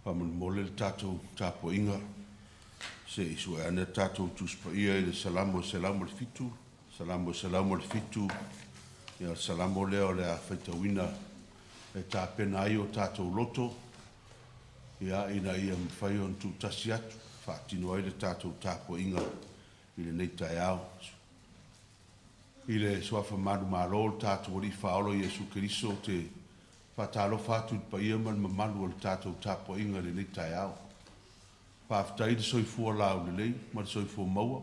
Faamolemole le tatou tapuaiga se i sue ane le tatou Tusi Paia i le Salamo e 107, Salamo e 107, ia o le Salamo lea o le a faitauina e tapena ai o tatou loto, ia, ina ia mafai ona tuutasi atu e faatino ai le tatou tapuaiga i lenei taeao. I le Suafa manumalo o le tatou Alii Faaola o Iesu Keriso, ou te faatalofa atu i le paia ma le mamalu o le tatou tapuaiga i lenei taeao. Faafetai le soifua laulelei ma le soifua maua,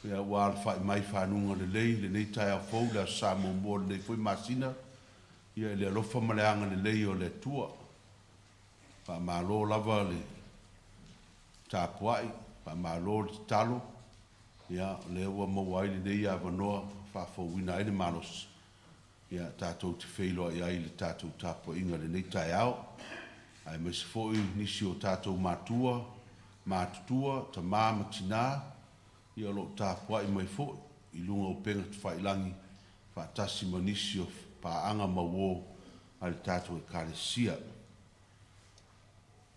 ia ua alafai mai i fanuga lelei i lenei taeao fou i le Aso Sa muamua o lenei foi masina, ia i le alofa ma le agalelei o le Atua. Faamalo lava le tapuai, faamalo le tatalo, ia o lea ua maua ai lenei avanoa e faafouina ai le malosi, ia tatou te feiloai ai i le tatou tapuaiga i lenei taeao, aemaise foi nisi o tatou matua matutua, tama ma tina, ia o lo o tapuai mai foi i luga o upega tafailagi faatasi ma nisi o paaga ma uo a le tatou Ekalesia.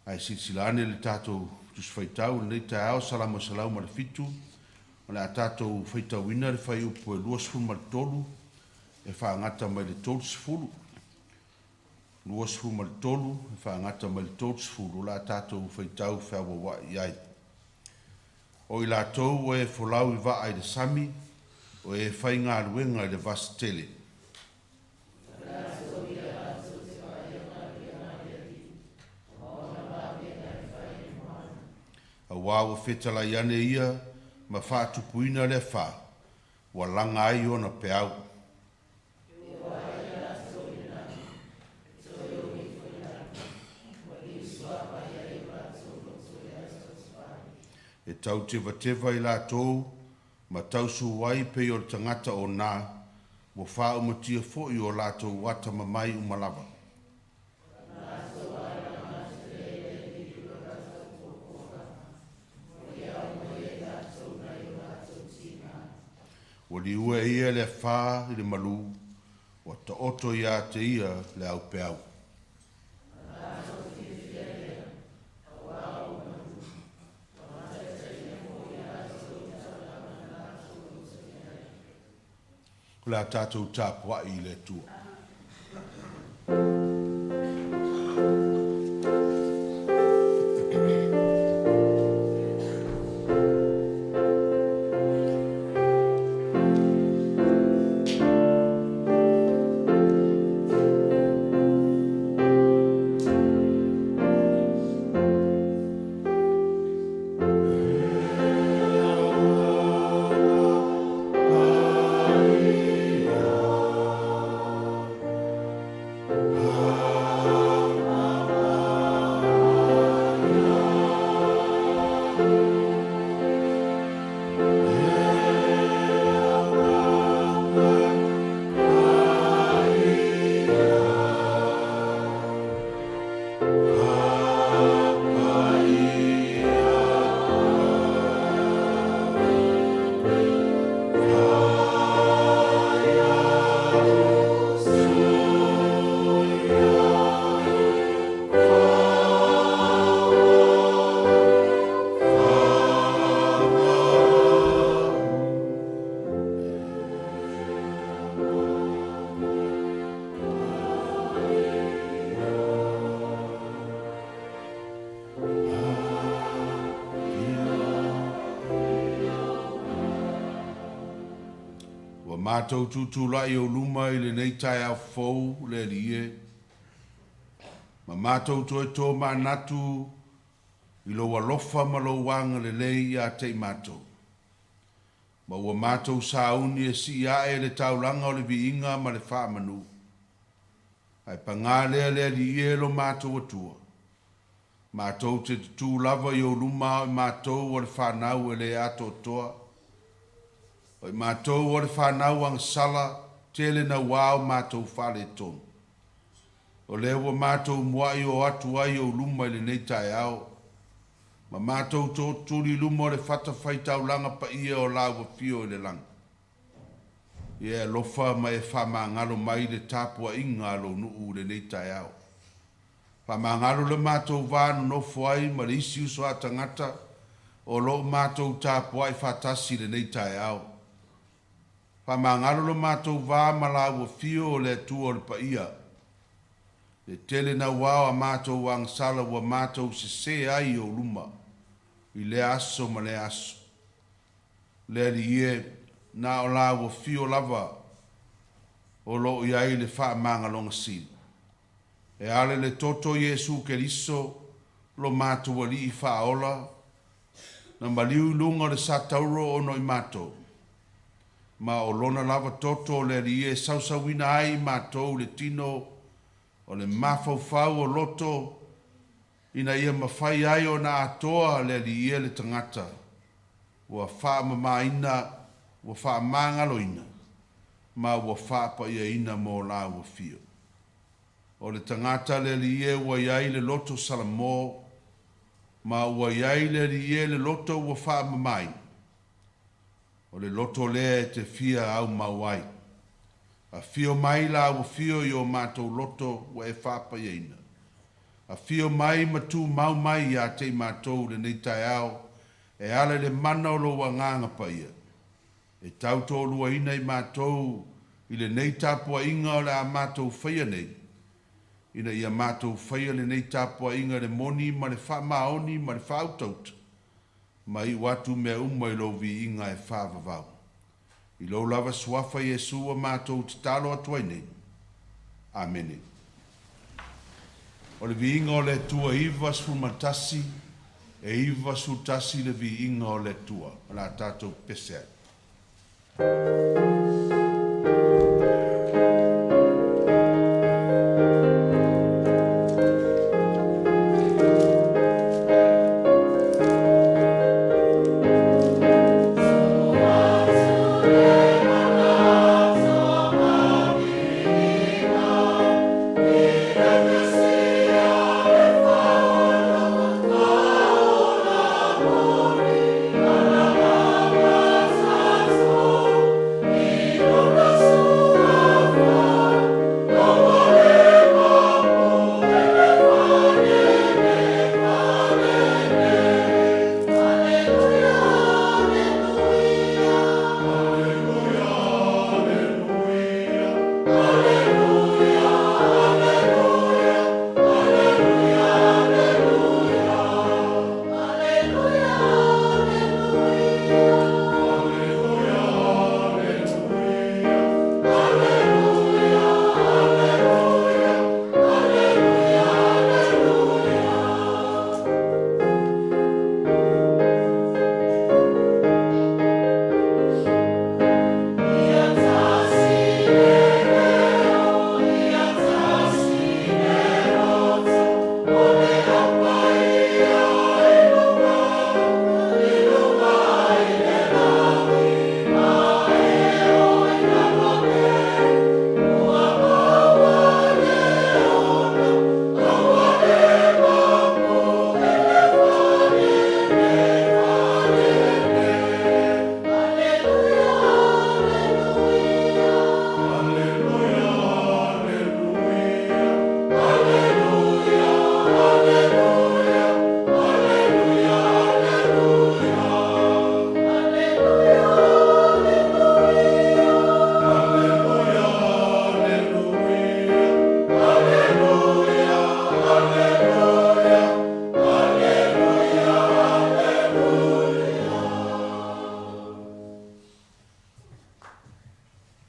Ae silasila ane i le tatou Tusi Faitau i lenei taeao, Salamo 107, o le a tatou faitauina le fuaiupu e 23 e faagata mai le 30. 23 e faagata mai le 30, o le a tatou faitau feauauai ai. O i latou o e folau i vaa i le sami, o e faigaluega i le vasi tele. Aua ua fetalai ane ia ma faatupuina le afa, ua laga ai ona peau. E tautevateva i latou ma tausu ai pei o le tagata ona, ua faaumatia foi o latou atamamai uma lava. Ua liua e ia le afa i le malu, ua taoto ia te ia le aupeau. O le a tatou tapuai i le Atua. Ua matou tutulai i ou luma i lenei taeao fou le Alii e, ma matou toe tomanatu i lou alofa ma lou agalelei ia te i matou. Ma ua matou sauni e sii ae le taulaga o le viiga ma le faamanu. Ae paga lea le Alii e lo matou Atua, matou te tutū lava i ou luma a o i matou o le fanau e le atoatoa, o i matou o le fanau agasala, tele naua o matou faaletonu. O lea ua matou muai o atu ai i ou luma i lenei taeao, ma matou tootutuli i luma o le fatafaitaulaga paia o Lau Afio i le lagi. Ia e alofa ma e faamagalo mai le tapuaiga a lou nuu i lenei taeao. Faamagalo le matou va nonofo ai ma le isi uso a tagata o lo o matou tapuai faatasi i lenei taeao. Faamagalo lo matou va ma Lau Afio o le Atua o le paia. Le tele nauao a matou agasala ua matou sesē ai i ou luma i lea aso ma lea aso. Le Alii e, na o Lau Afio lava o lo o i ai le faamagaloga sili. E ala i le toto o Iesu Keriso lo matou Alii Faaola, na maliu i luga o le satauro ona o i matou, ma o Lona lava toto o le Alii e sausauina ai i matou le tino o le mafaufau o loto ina ia mafai ai ona atoa le Alii e le tagata ua faamamaina, ua faamagaloina, ma ua faapaiaina mo Lau Afio. O le tagata le Alii e ua i ai le loto salamo, ma ua i ai le Alii e le loto ua faamamaina, o le loto lea e te fia aumau ai. Afio mai Lau Afio i o matou loto ua e faapaiaina. Afio mai ma tumau mai ia te i matou lenei taeao e ala i le mana o lou Agaga Paia. E tautoaluaina i matou i lenei tapuaiga o le a matou faia nei, ina ia matou faia lenei tapuaiga i le moni ma le faamaoni ma le faautauta, ma iu atu mea uma i lou viiga e faavavau. I lou lava Suafa Iesu ua matou tatalo atu ai nei. Amene. O le viiga o le Atua 91, e 91 le viiga o le Atua. O le a tatou pese ai.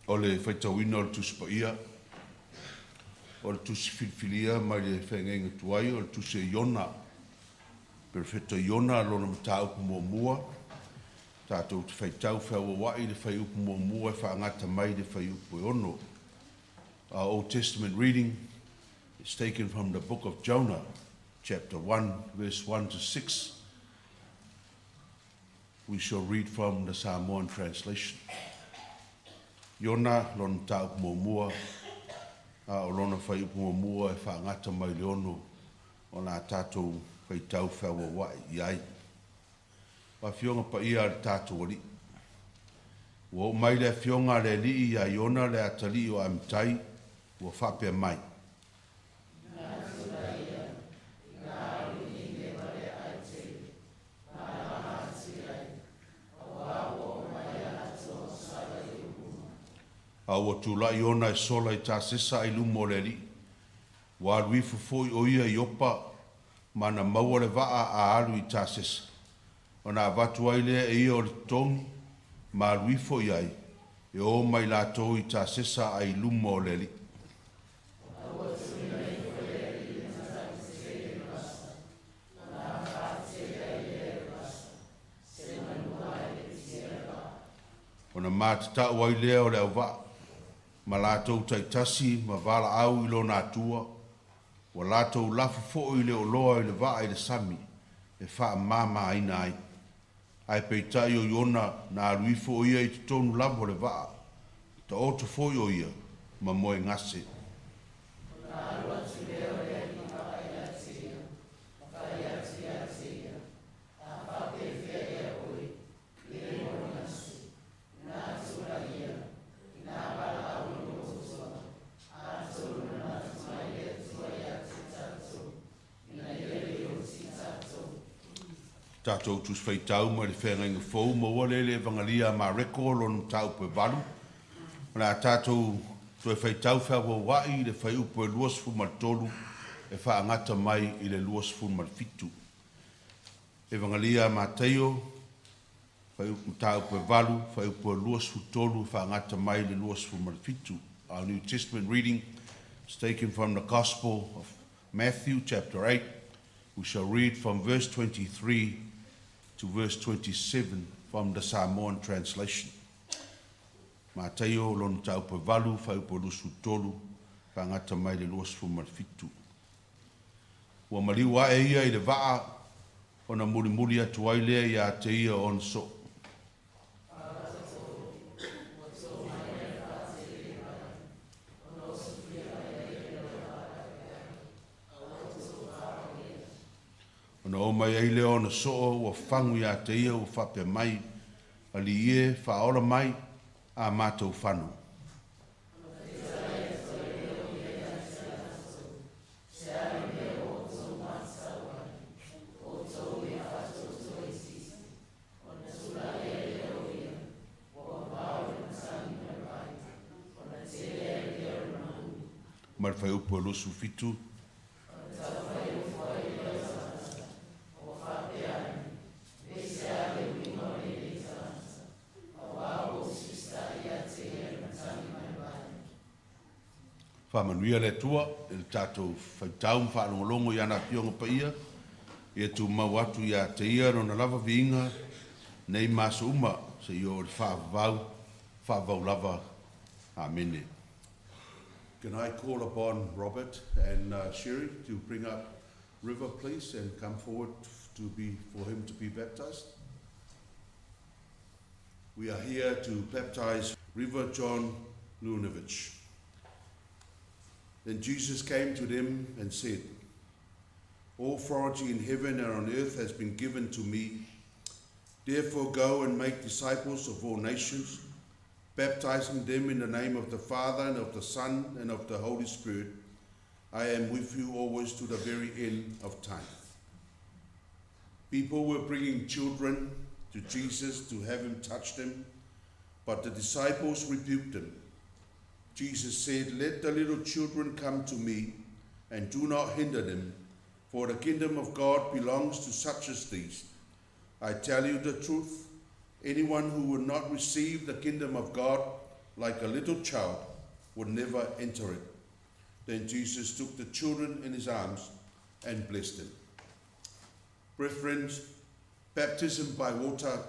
O le faitauina o le Tusi Paia, o le Tusi Filifilia mai le Feagaiga Tuai, o le Tusi a Iona, Perofeta Iona lona mataupu muamua, tatou te faitau feauauai i le fuaiupu muamua e faagata mai i le fuaiupu e 6. Our Old Testament reading is taken from the book of Jonah, chapter 1, verse 1 to 6. We shall read from the Samoan translation. Iona lona mataupu muamua, a o lona fuaiupu muamua e faagata mai le 6 o le a tatou faitau feauauai i ai. O Afioga Paia a le tatou Alii. Ua oo mai le afioga a le Alii ia Iona le atalii o Amitai, ua faapea mai. A ua tulai ona e sola i Tasesa ai luma o le Alii. Ua alu ifo foi o ia i Iopa, ma na maua le vaa a alu i Tasesa. Ona avatu ai lea e ia o le totogi, ma alu ifo i ai, e o mai latou i Tasesa ai luma o le Alii. Ona matatau ai lea o le auvaa, ma latou taitasi ma valaau i lona Atua, ua latou lafu foi le oloa i le vaa i le sami, e faamamaina ai. Ae peitai o Iona na alu ifo o ia i totonu lava o le vaa, taoto foi o ia ma moegase. Tatou Tusi Faitau mai le Feagaiga Fou maua lea i le Evagalia a Mareko lona mataupu e 8. O le a tatou toe faitau feauaua'i i le fuaiupu e 23 e faagata mai i le 27. Evagalia a Mataio, fuaiupu mataupu e 8, fuaiupu e 23 e faagata mai i le 27. Our New Testament reading is taken from the Gospel of Matthew chapter 8. We shall read from verse 23 to verse 27 from the Samoan translation. Mataio lona mataupu e 8, fuaiupu e 23, faagata mai le 27. Ua maliu ae ia i le vaa, ona mulimuli atu ai lea ia te ia ona soo. Ona o mai ai lea o ona soo ua fagu ia te ia ua faapea mai, Alii e, faaola mai a matou fano. Ma le fuaiupu e 27. Faamanuia le Atua i le tatou faitau ma faalogologo i ana Afioga Paia, ia tumau atu ia te Ia Lona lava viiga nei ma aso uma seia oo i le faavavau, faavavau lava. Amene. Can I call upon Robert and Sherry to bring up River, please, and come forward to be for him to be baptized? We are here to baptize River John Lunovich. Then Jesus came to them and said, All authority in heaven and on earth has been given to me. Therefore, go and make disciples of all nations, baptizing them in the name of the Father and of the Son and of the Holy Spirit. I am with you always to the very end of time. People were bringing children to Jesus to have him touch them, but the disciples rebuked them. Jesus said, Let the little children come to me, and do not hinder them, for the kingdom of God belongs to such as these. I tell you the truth, anyone who will not receive the kingdom of God like a little child would never enter it. Then Jesus took the children in his arms and blessed them. Brethren, baptism by water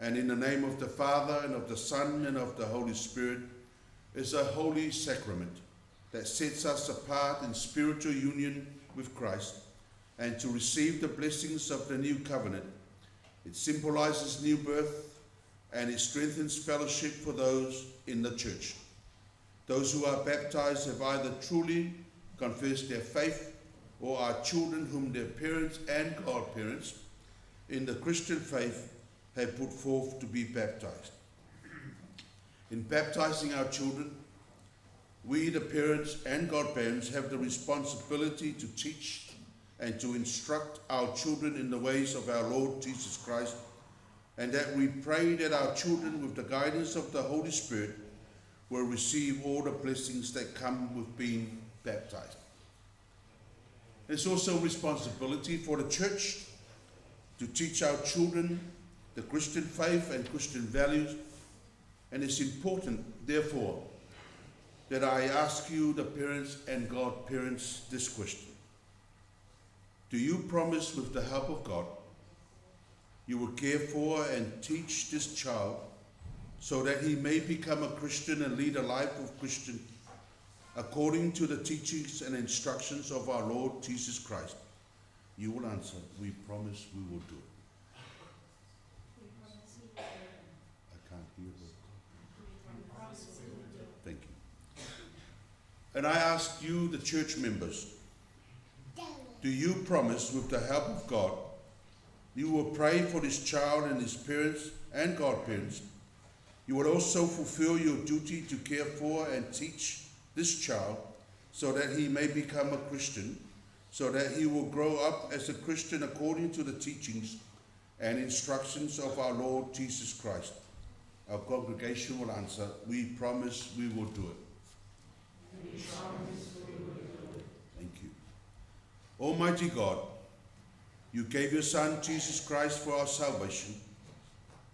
and in the name of the Father and of the Son and of the Holy Spirit is a holy sacrament that sets us apart in spiritual union with Christ and to receive the blessings of the new covenant. It symbolizes new birth and it strengthens fellowship for those in the church. Those who are baptized have either truly confessed their faith or are children whom their parents and godparents in the Christian faith have put forth to be baptized. In baptizing our children, we, the parents and godparents, have the responsibility to teach and to instruct our children in the ways of our Lord Jesus Christ, and that we pray that our children, with the guidance of the Holy Spirit, will receive all the blessings that come with being baptized. It's also a responsibility for the church to teach our children the Christian faith and Christian values, and it's important, therefore, that I ask you, the parents and godparents, this question. Do you promise, with the help of God, you will care for and teach this child so that he may become a Christian and lead a life of Christian according to the teachings and instructions of our Lord Jesus Christ? You will answer, we promise we will do it. I can't hear her. Thank you. And I ask you, the church members, do you promise, with the help of God, you will pray for this child and his parents and godparents? You will also fulfill your duty to care for and teach this child so that he may become a Christian, so that he will grow up as a Christian according to the teachings and instructions of our Lord Jesus Christ. Our congregation will answer, we promise we will do it. We promise we will do it. Thank you. Almighty God, you gave your Son, Jesus Christ, for our salvation,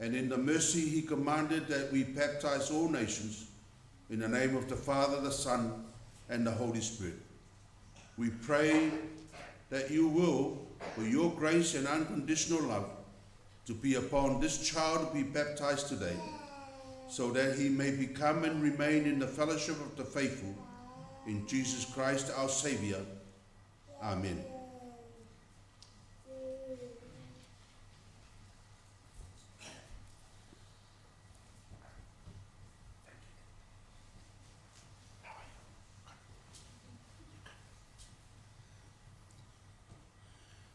and in the mercy he commanded that we baptize all nations in the name of the Father, the Son, and the Holy Spirit. We pray that you will, for your grace and unconditional love, to be upon this child to be baptized today, so that he may become and remain in the fellowship of the faithful, in Jesus Christ our Savior. Amen.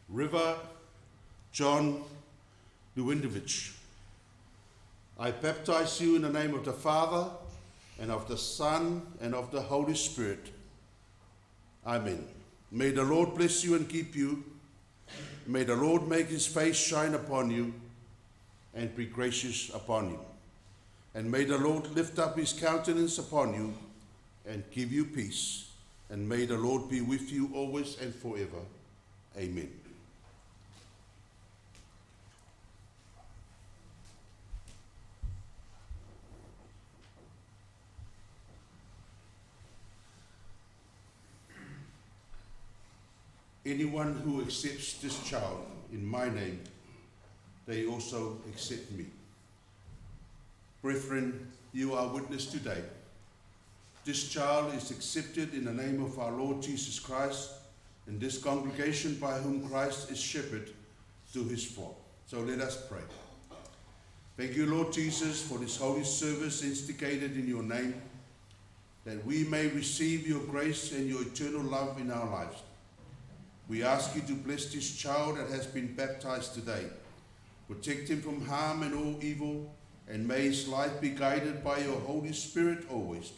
River John Lewandowicz, I baptize you in the name of the Father, and of the Son, and of the Holy Spirit. Amen. May the Lord bless you and keep you. May the Lord make his face shine upon you and be gracious upon you. And may the Lord lift up his countenance upon you and give you peace. And may the Lord be with you always and forever. Amen. Anyone who accepts this child in my name, they also accept me. Brethren, you are witness today. This child is accepted in the name of our Lord Jesus Christ in this congregation by whom Christ is shepherd to his flock. So let us pray. Thank you, Lord Jesus, for this holy service instigated in your name, that we may receive your grace and your eternal love in our lives. We ask you to bless this child that has been baptized today. Protect him from harm and all evil, and may his life be guided by your Holy Spirit always.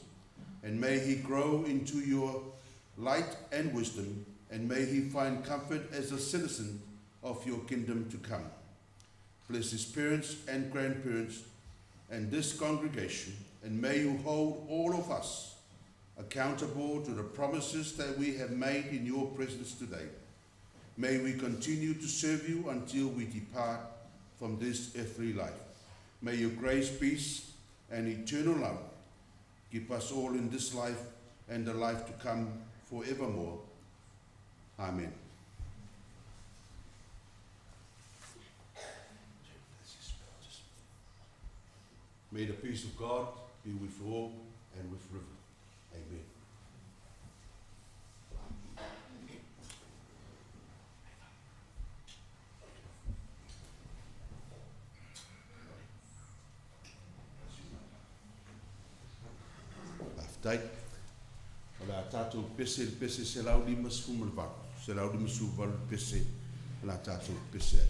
And may he grow into your light and wisdom, and may he find comfort as a citizen of your kingdom to come. Bless his parents and grandparents and this congregation, and may you hold all of us accountable to the promises that we have made in your presence today. May we continue to serve you until we depart from this earthly life. May your grace, peace, and eternal love keep us all in this life and the life to come forevermore. Amen. May the peace of God be with all and with River. Amen. Faafetai. O le a tatou pese i le pese 158, 158 pese o le a tatou pese ai.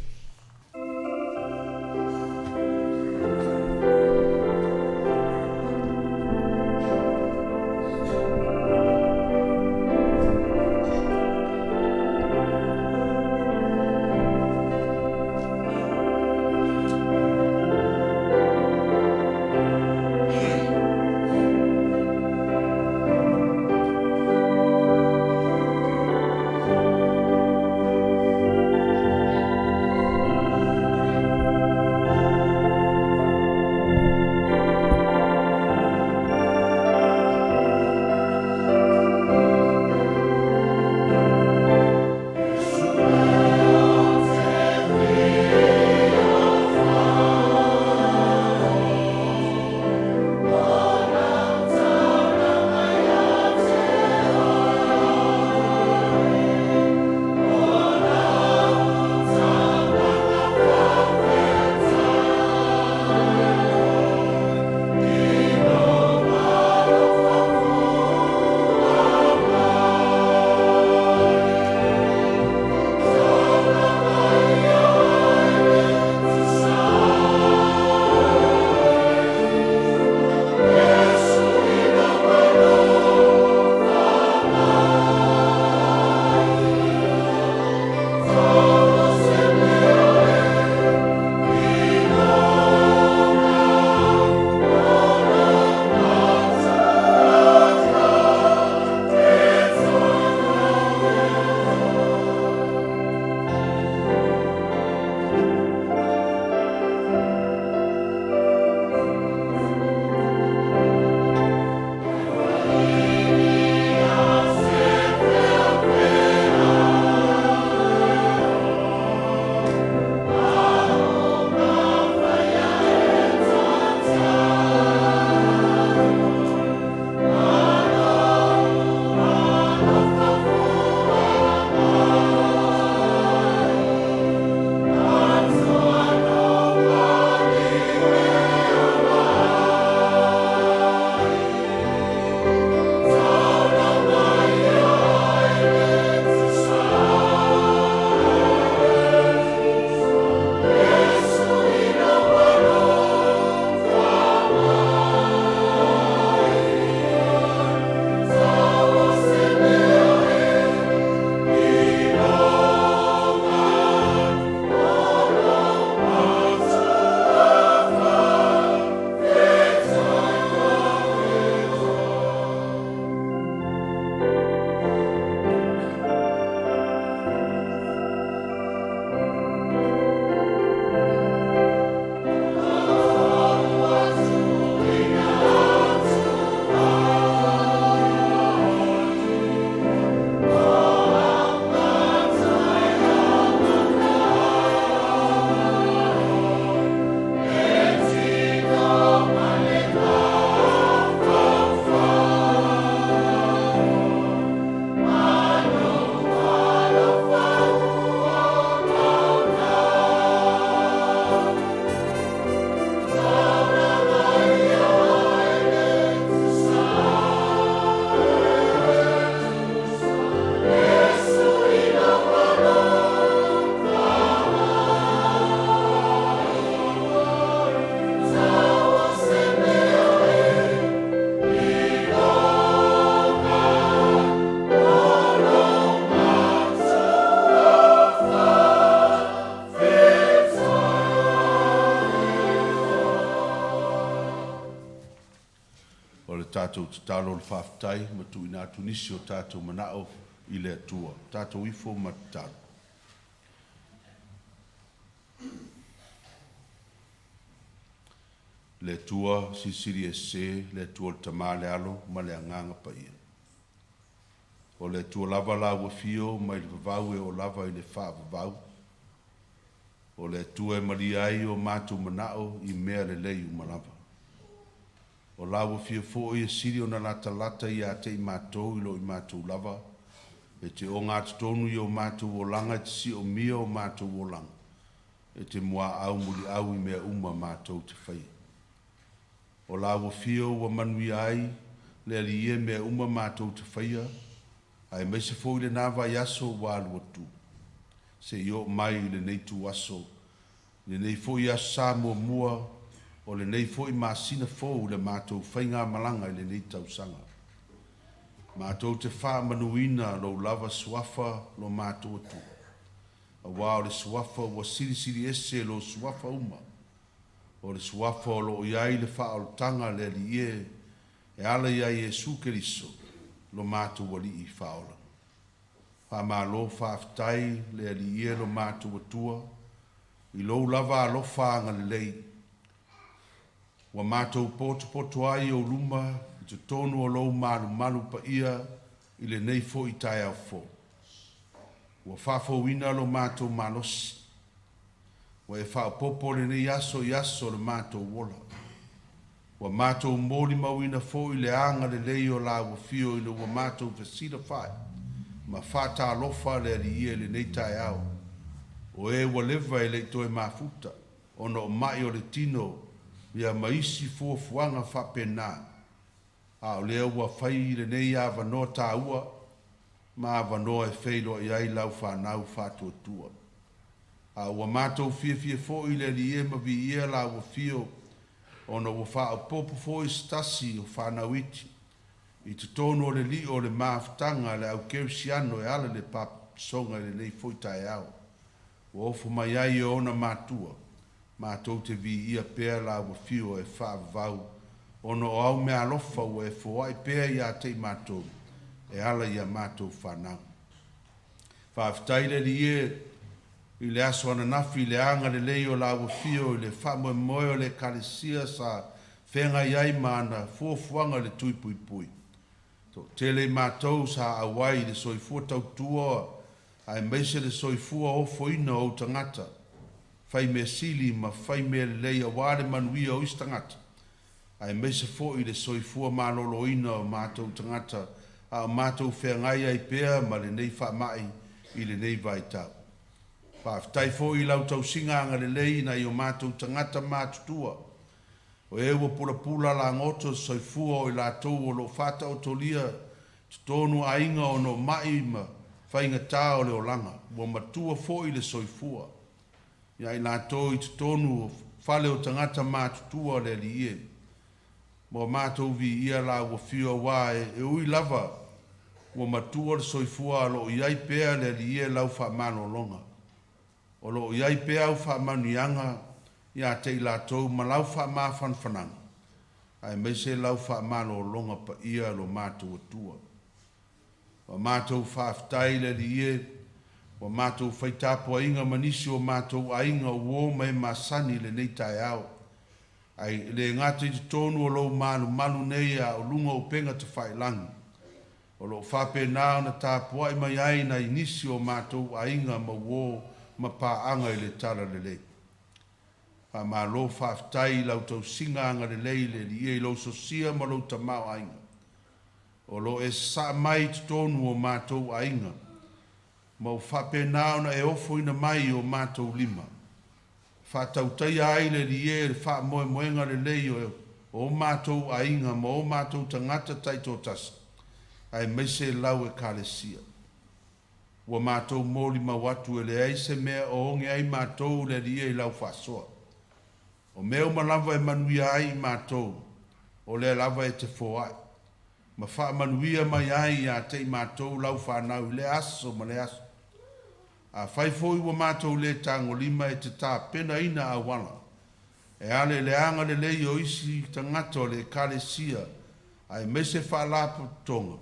O le tatou tatalo o le faafetai ma tuuina atu nisi o tatou manao i le Atua. Tatou ifo ma tatalo. Le Atua Silisili Ese, le Atua le Tama, le Alo ma le Agaga Paia. O le Atua lava la ua fio mai le vavau e oo lava i le faavavau. O le Atua e malia ai o matou manao i mea lelei uma lava. O la ua fia foi e sili ona latalata ia te i matou i lo i matou lava, e te ogatotonu i o matou olaga e te siomia o matou olaga, e te muaau muliau i mea uma matou te faia. O la ua fio ua manuia ai le Alii e mea uma matou te faia, aemaise foi lena vaiaso ua alu atu, seia oo mai i lenei ituaso, lenei foi Aso Sa muamua o lenei foi masina fou i le matou faigamalaga i lenei tausaga. Matou te faamanuina lou lava suafa lo matou Atua, auā o le suafa ua silisili ese lo suafa uma, o le suafa o loo i ai le faaolataga a le Alii e, e ala iā Iesu Keriso lo matou Alii Faaola. Faamalo faafetai le Alii e lo matou Atua i lou lava alofa agalelei ua matou potopoto ai i ou luma i totonu o lou malumalu paia i lenei foi taeao fou. Ua faafouina lo matou malosi, ua e faaopoopo lenei aso i aso o le matou ola. Ua matou molimauina foi le agalelei o lau afio ina ua matou fesilafai ma faatalofa le Alii e i lenei taeao, o e ua leva e le i toe mafuta ona o mai o le tino ia ma isi fuafuaga faapena, a o lea ua fai lenei avanoa taua ma avanoa e feiloai ai lau fanau faatuatua. A ua matou fiafia foi le Alii e ma viia lau afio ona ua faaopoopo foi se tasi o fanau iti i totonu o le lio o le mafutaga a le au kerisiano e ala i le papatisoga i lenei foi taeao ua ofo mai ai e ona matua. Matou te viia pea lau afio e faavavau ona o au meaalofa ua e foai pea ia te i matou e ala i a matou fanau. Faafetai le Alii e i le aso ananafi i le agalelei o lau afio i le faamoemoe o le Ekalesia sa feagai ai ma ana fuafuaga i le tui puipui. Toatele i matou sa auai i le soifua tautua aemaise le soifua ofoina o ou tagata, fai mea sili ma fai mea lelei auā le manuia o isi tagata, aemaise foi le soifua maloloina o matou tagata a o matou feagai ai pea ma lenei faamai i lenei vaitau. Faafetai foi i lau tausiga agalelei i nai o matou tagata matutua, o e ua pulapula lagoto le soifua o i latou o lo o faataotolia totonu aiga ona o mai ma faigatā o le olaga, ua matua foi le soifua ia i latou i totonu o fale o tagata matutua. Le Alii e, ma o matou viia lau afio auā e ui lava ua matua le soifua, a o lo o i ai pea le Alii e lau faamalologa, o lo o i ai pea au faamanuiaga ia te i latou ma lau faamafanafanaga aemaise lau faamalologa paia lo matou Atua. Ua matou faafetai le Alii e, ua matou fai tapuaiga ma nisi o matou aiga uo ma e masani i lenei taeao, ae le gata i totonu o lou malumalu nei a o luga o upega tafailagi, o lo o faapena ona tapuai mai ai nai nisi o matou aiga ma uo ma paaga i le Talalelei. Faamalo faafetai i lau tausiga agalelei le Alii e i lou sosia ma lou tamaoaiga o lo o e sasaa mai i totonu o matou aiga ma ua faapena ona e ofoina mai i o matou lima, faatautaia ai le Alii e le faamoemoega lelei o o matou aiga ma o matou tagata taitoatasi, aemaise lau Ekalesia. Ua matou molimau atu e leai se mea o oge ai matou le Alii e i lau faasoa. O mea uma lava e manuia ai i matou, o lea lava e te foai ma faamanuia mai ai ia te i matou lau fanau i lea aso ma lea aso. Afai foi ua matou lē tagolima, e te tapenaina auala e ala i le agalelei o isi tagata o le Ekalesia. aemaise faalapotopotoga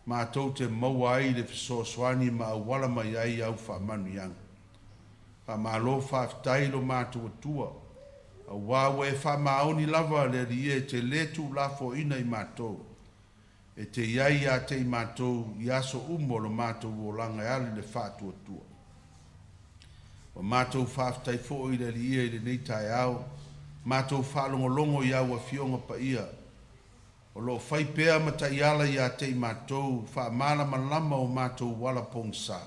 matou te maua ai le fesoasoani ma auala mai ai au faamanuiaga. Faamalo faafetai i lo matou Atua, auā ua e faamaoni lava le Alii e, e te lē tuulafoaina i matou, e te i ai iā te i matou i aso uma o lo matou olaga e alu i le faatuatua. Ua matou faafetai foi i le Alii e i lenei taeao, matou faalogologo i au Afioga Paia o lo o fai pea ma taiala ia te i matou, faamalamalama o matou ala pogisa,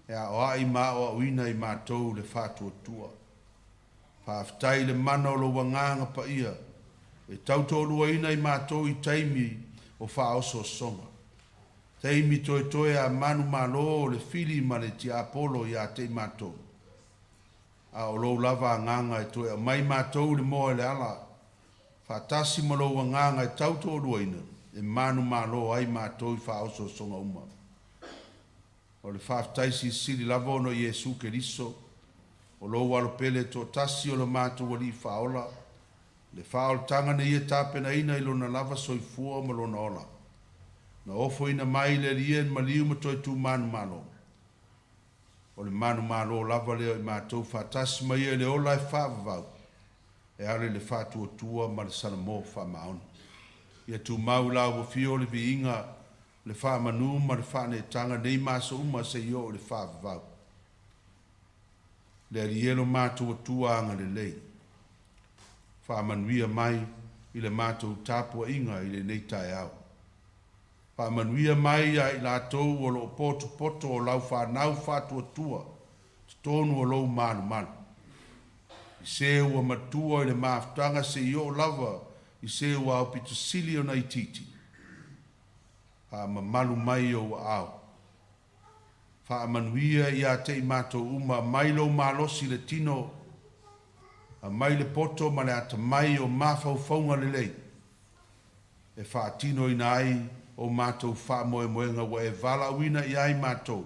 e aoai ma aoaoina i matou le faatuatua. Faafetai i le mana o lou Agaga Paia e tautoaluaina i matou i taimi o faaosoosoga, taimi toetoe a manumalo o le fili ma le tiapolo ia te i matou, a o lou lava Agaga e toe aumai matou i le moa i le ala, faatasi ma lou Agaga e tautoaluaina, e manumalo ai matou i faaosoosoga uma. O le faafetai silisili lava ona o Iesu Keriso, o lou Alo pele e toatasi o lo matou Alii Faaola, le faaolataga na Ia tapenaina i Lona lava soifua ma Lona ola, na ofoina mai le Alii e i le maliu ma toe tumanumalo. O le manumalo lava lea o i matou faatasi ma Ia i le ola e faavavau, e ala i le faatuatua ma le salamo faamaoni. Ia tumau i lau Afio le viiga, le faamanu ma le faaneetaga nei ma aso uma seia oo i le faavavau. Le Alii e lo matou Atua agalelei, faamanuia mai i le matou tapuaiga i lenei taeao. Faamanuia mai ia i latou o lo o potopoto o lau fanau faatuatua totonu o lou malumalu. I se ua matua i le mafutaga seia oo lava i se ua aupito sili ona itiiti, faamamalu mai ou aao. Faamanuia ia te i matou uma, aumai lou malosi i le tino, aumai le poto ma le atamai o mafaufauga lelei e faatinoina ai o matou faamoemoega ua e valaauina i ai matou,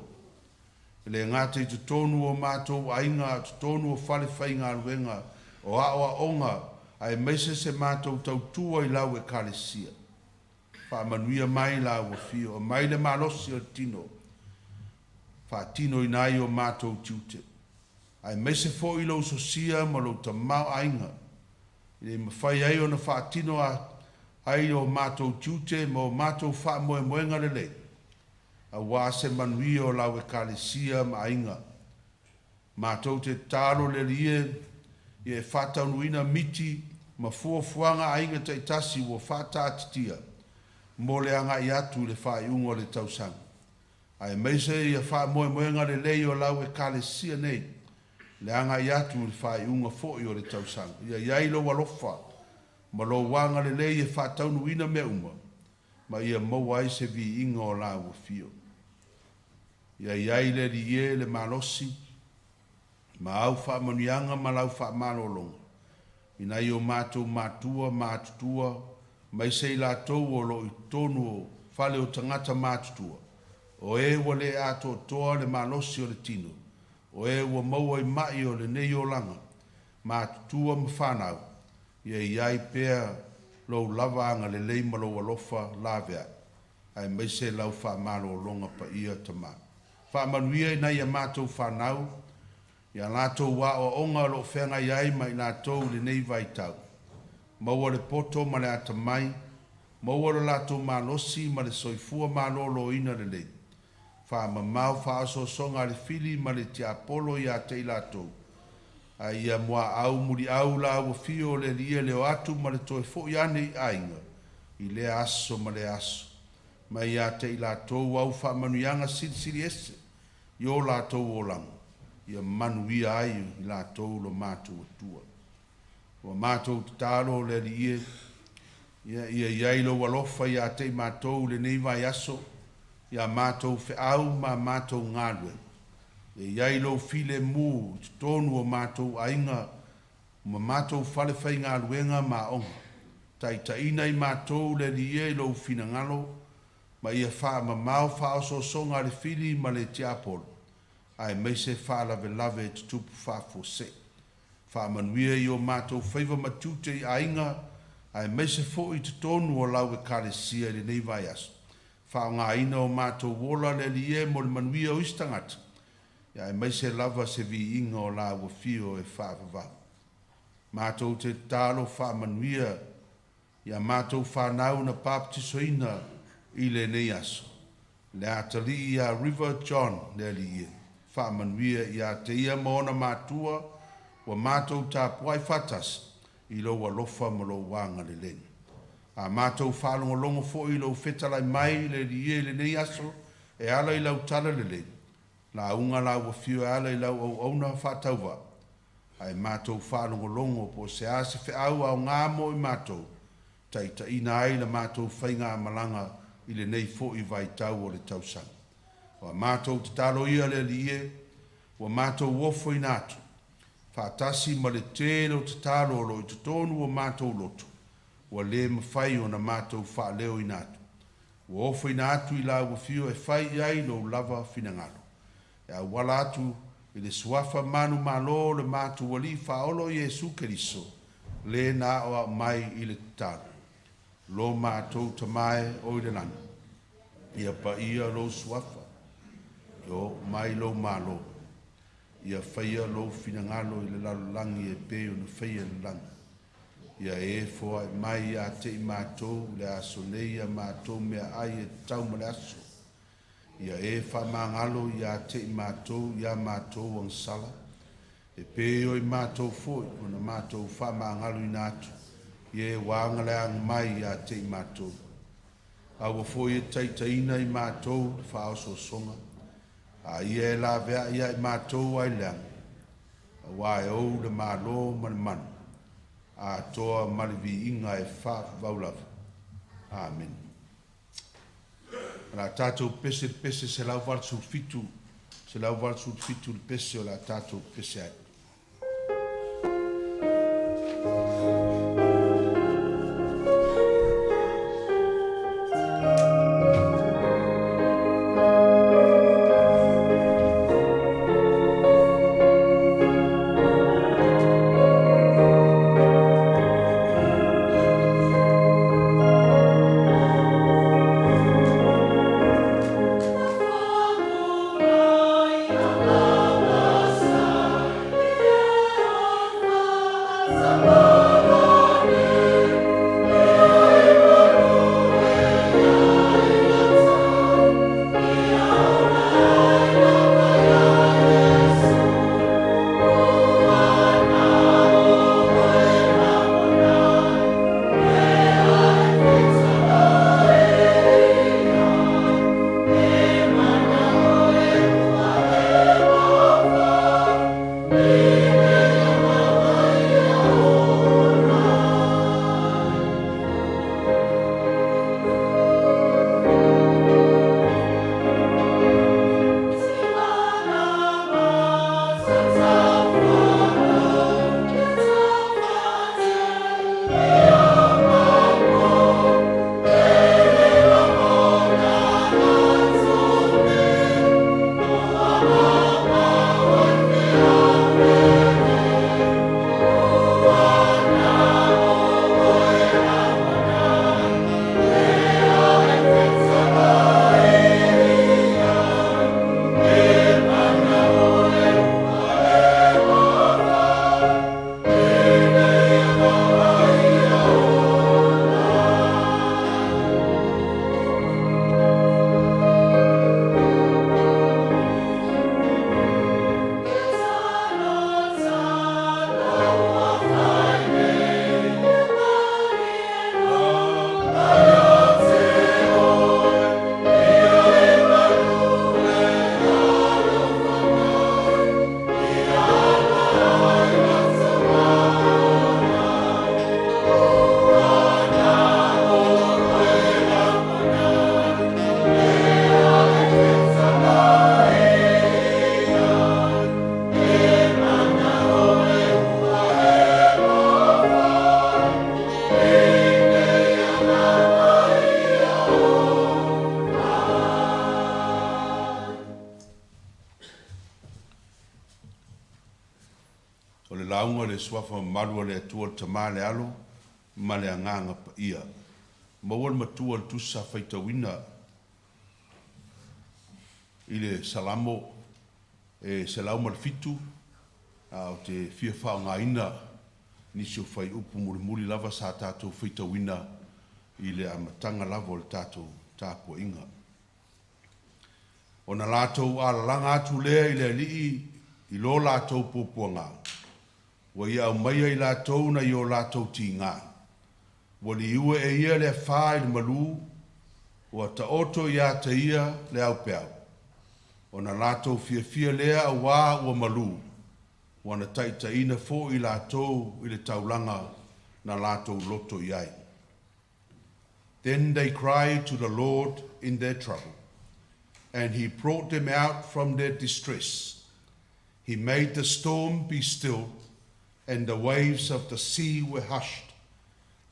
e le gata i totonu o matou aiga, a o totonu o falefaigaluega, o aoaoga, aemaise se matou tautua i lau Ekalesia. Faamanuia mai lau Afio, aumai le malosi o le tino, faatinoina ai o matou tiute, aemaise foi lou sosia ma lou tamaoaiga, ina ia mafai ai ona faatino ai o matou tiute ma o matou faamoemoega lelei, auā se manuia o lau Ekalesia ma aiga. Matou te tatalo le Alii e, ia e faataunuuina miti ma fuafuaga a aiga taitasi ua faataatitia mo le agai atu i le faaiuga o le tausaga, aemaise ia faamoemoega lelei o lau Ekalesia nei le agai atu i le faaiuga foi o le tausaga. Ia i ai lou alofa ma lou agalelei e faataunuuina mea uma, ma ia maua ai se viiga o lau afio. Ia i ai le Alii e le malosi ma au faamanuiaga ma lau faamalologa i nai o matou matua matutua maise i latou o lo o i totonu o fale o tagata matutua, o e ua le atoatoa le malosi o le tino, o e ua maua i mai o lenei olaga, matutua ma fanau, ia i ai pea lou lava agalelei ma lou alofa laveai, aemaise lau faamalologa paia Tama. Faamanuia i nai a matou fanau, i a latou aoaoga o lo o feagai ai ma i latou i lenei vaitau. Maua le poto ma le atamai, maua lo latou malosi ma le soifua maloloina lelei. Faamamao faaosoosoga a le fili ma le tiapolo ia te i latou, a ia muaau muliau lau afio o le Alii e le o atu ma le toe foi ane i aiga i lea aso ma lea aso. Mai ia te i latou au faamanuiaga silisili ese i o latou olaga, ia manuia ai i latou lo matou Atua. Ua matou tatalo le Alii e, ia ia i ai lou alofa ia te i matou i lenei vaiaso, i a matou feau ma a matou galuega. Ia i ai lou filemu i totonu o matou aiga ma matou falefaigaluega ma aoga. Taitaiina i matou le Alii e i lou finagalo, ma ia faamamao faaosoosoga a le fili ma le tiapolo, aemaise faalavelave e tutupu faafuasei. Faamanuia i o matou faiva ma tiute i aiga. Aemaise foi i totonu o lau Ekalesia i lenei vaiaso. Faaaogaina o matou ola le Alii e mo le manuia o isi tagata, aemaise lava se viiga o lau afio e faavavau. Matou te tatalo faamanuia i a matou fanau na papatisoina i lenei aso, le atalii ia River John le Alii e, faamanuia ia te ia ma ona matua ua matou tapuai faatasi i lou alofa ma lou agalelei. A matou faalogologo foi i lou fetalai mai le Alii e i lenei aso e ala i lau talalelei, lauga lau afio e ala i lau auauna faatauvaa, ae matou faalogologo po o se a se feau aoga mo i matou, taitaiina ai la matou faigamalaga i lenei foi vaitau o le tausaga. O a matou tatalo ia le Alii e, ua matou ofoina atu, faatasi ma le tele o tatalo o lo o i totonu o matou loto, ua le mafai ona matou faaleoina atu. Ua ofoina atu i lau afio e fai i ai lou lava finagalo, e auala atu i le suafa manumalo o le matou Alii Faaola o Iesu Keriso, le na aoao mai i le tatalo. Lo matou Tama e o i le lagi, ia paia lou suafa, ia oo mai lou Malo, ia faia lou finagalo i le lalolagi e pei ona faia i le lagi. Ia e foai mai ia te i matou i le aso nei a matou meaai e tatau ma le aso. Ia e faamagalo ia te i matou i a matou agasala, e pei o i matou foi ona matou faamagaloina atu i e ua agaleaga mai ia te i matou. Aua foi e taitaiina i matou i le faaosoosoga, a ia e laveai ia i matou ai leaga, auā e ou le Malo ma le mana, atoa ma le viiga e faavavau lava. Amene. O le a tatou pese i le pese 187, 187 le pese o le a tatou pese ai. O le lauga i le Suafa mamalu o le Atua le Tama, le Alo ma le Agaga Paia. Maua le matua le tusi sa faitauina i le Salamo e 107, a ou te fia faaaogaina nisi o fuaiupu mulimuli lava sa tatou faitauina i le amataga lava o le tatou tapuaiga. Ona latou alalaga atu lea i le Alii i lo latou puapuaga, ua Ia aumaia i latou nai o latou tiga. Ua liua e Ia le afa i le malu, ua taoto ia te Ia le aupeau. Ona latou fiafia lea auā ua malu, ua na taitaiina foi i latou i le taulaga na latou loto i ai. Then they cried to the Lord in their trouble, and he brought them out from their distress. He made the storm be still, and the waves of the sea were hushed.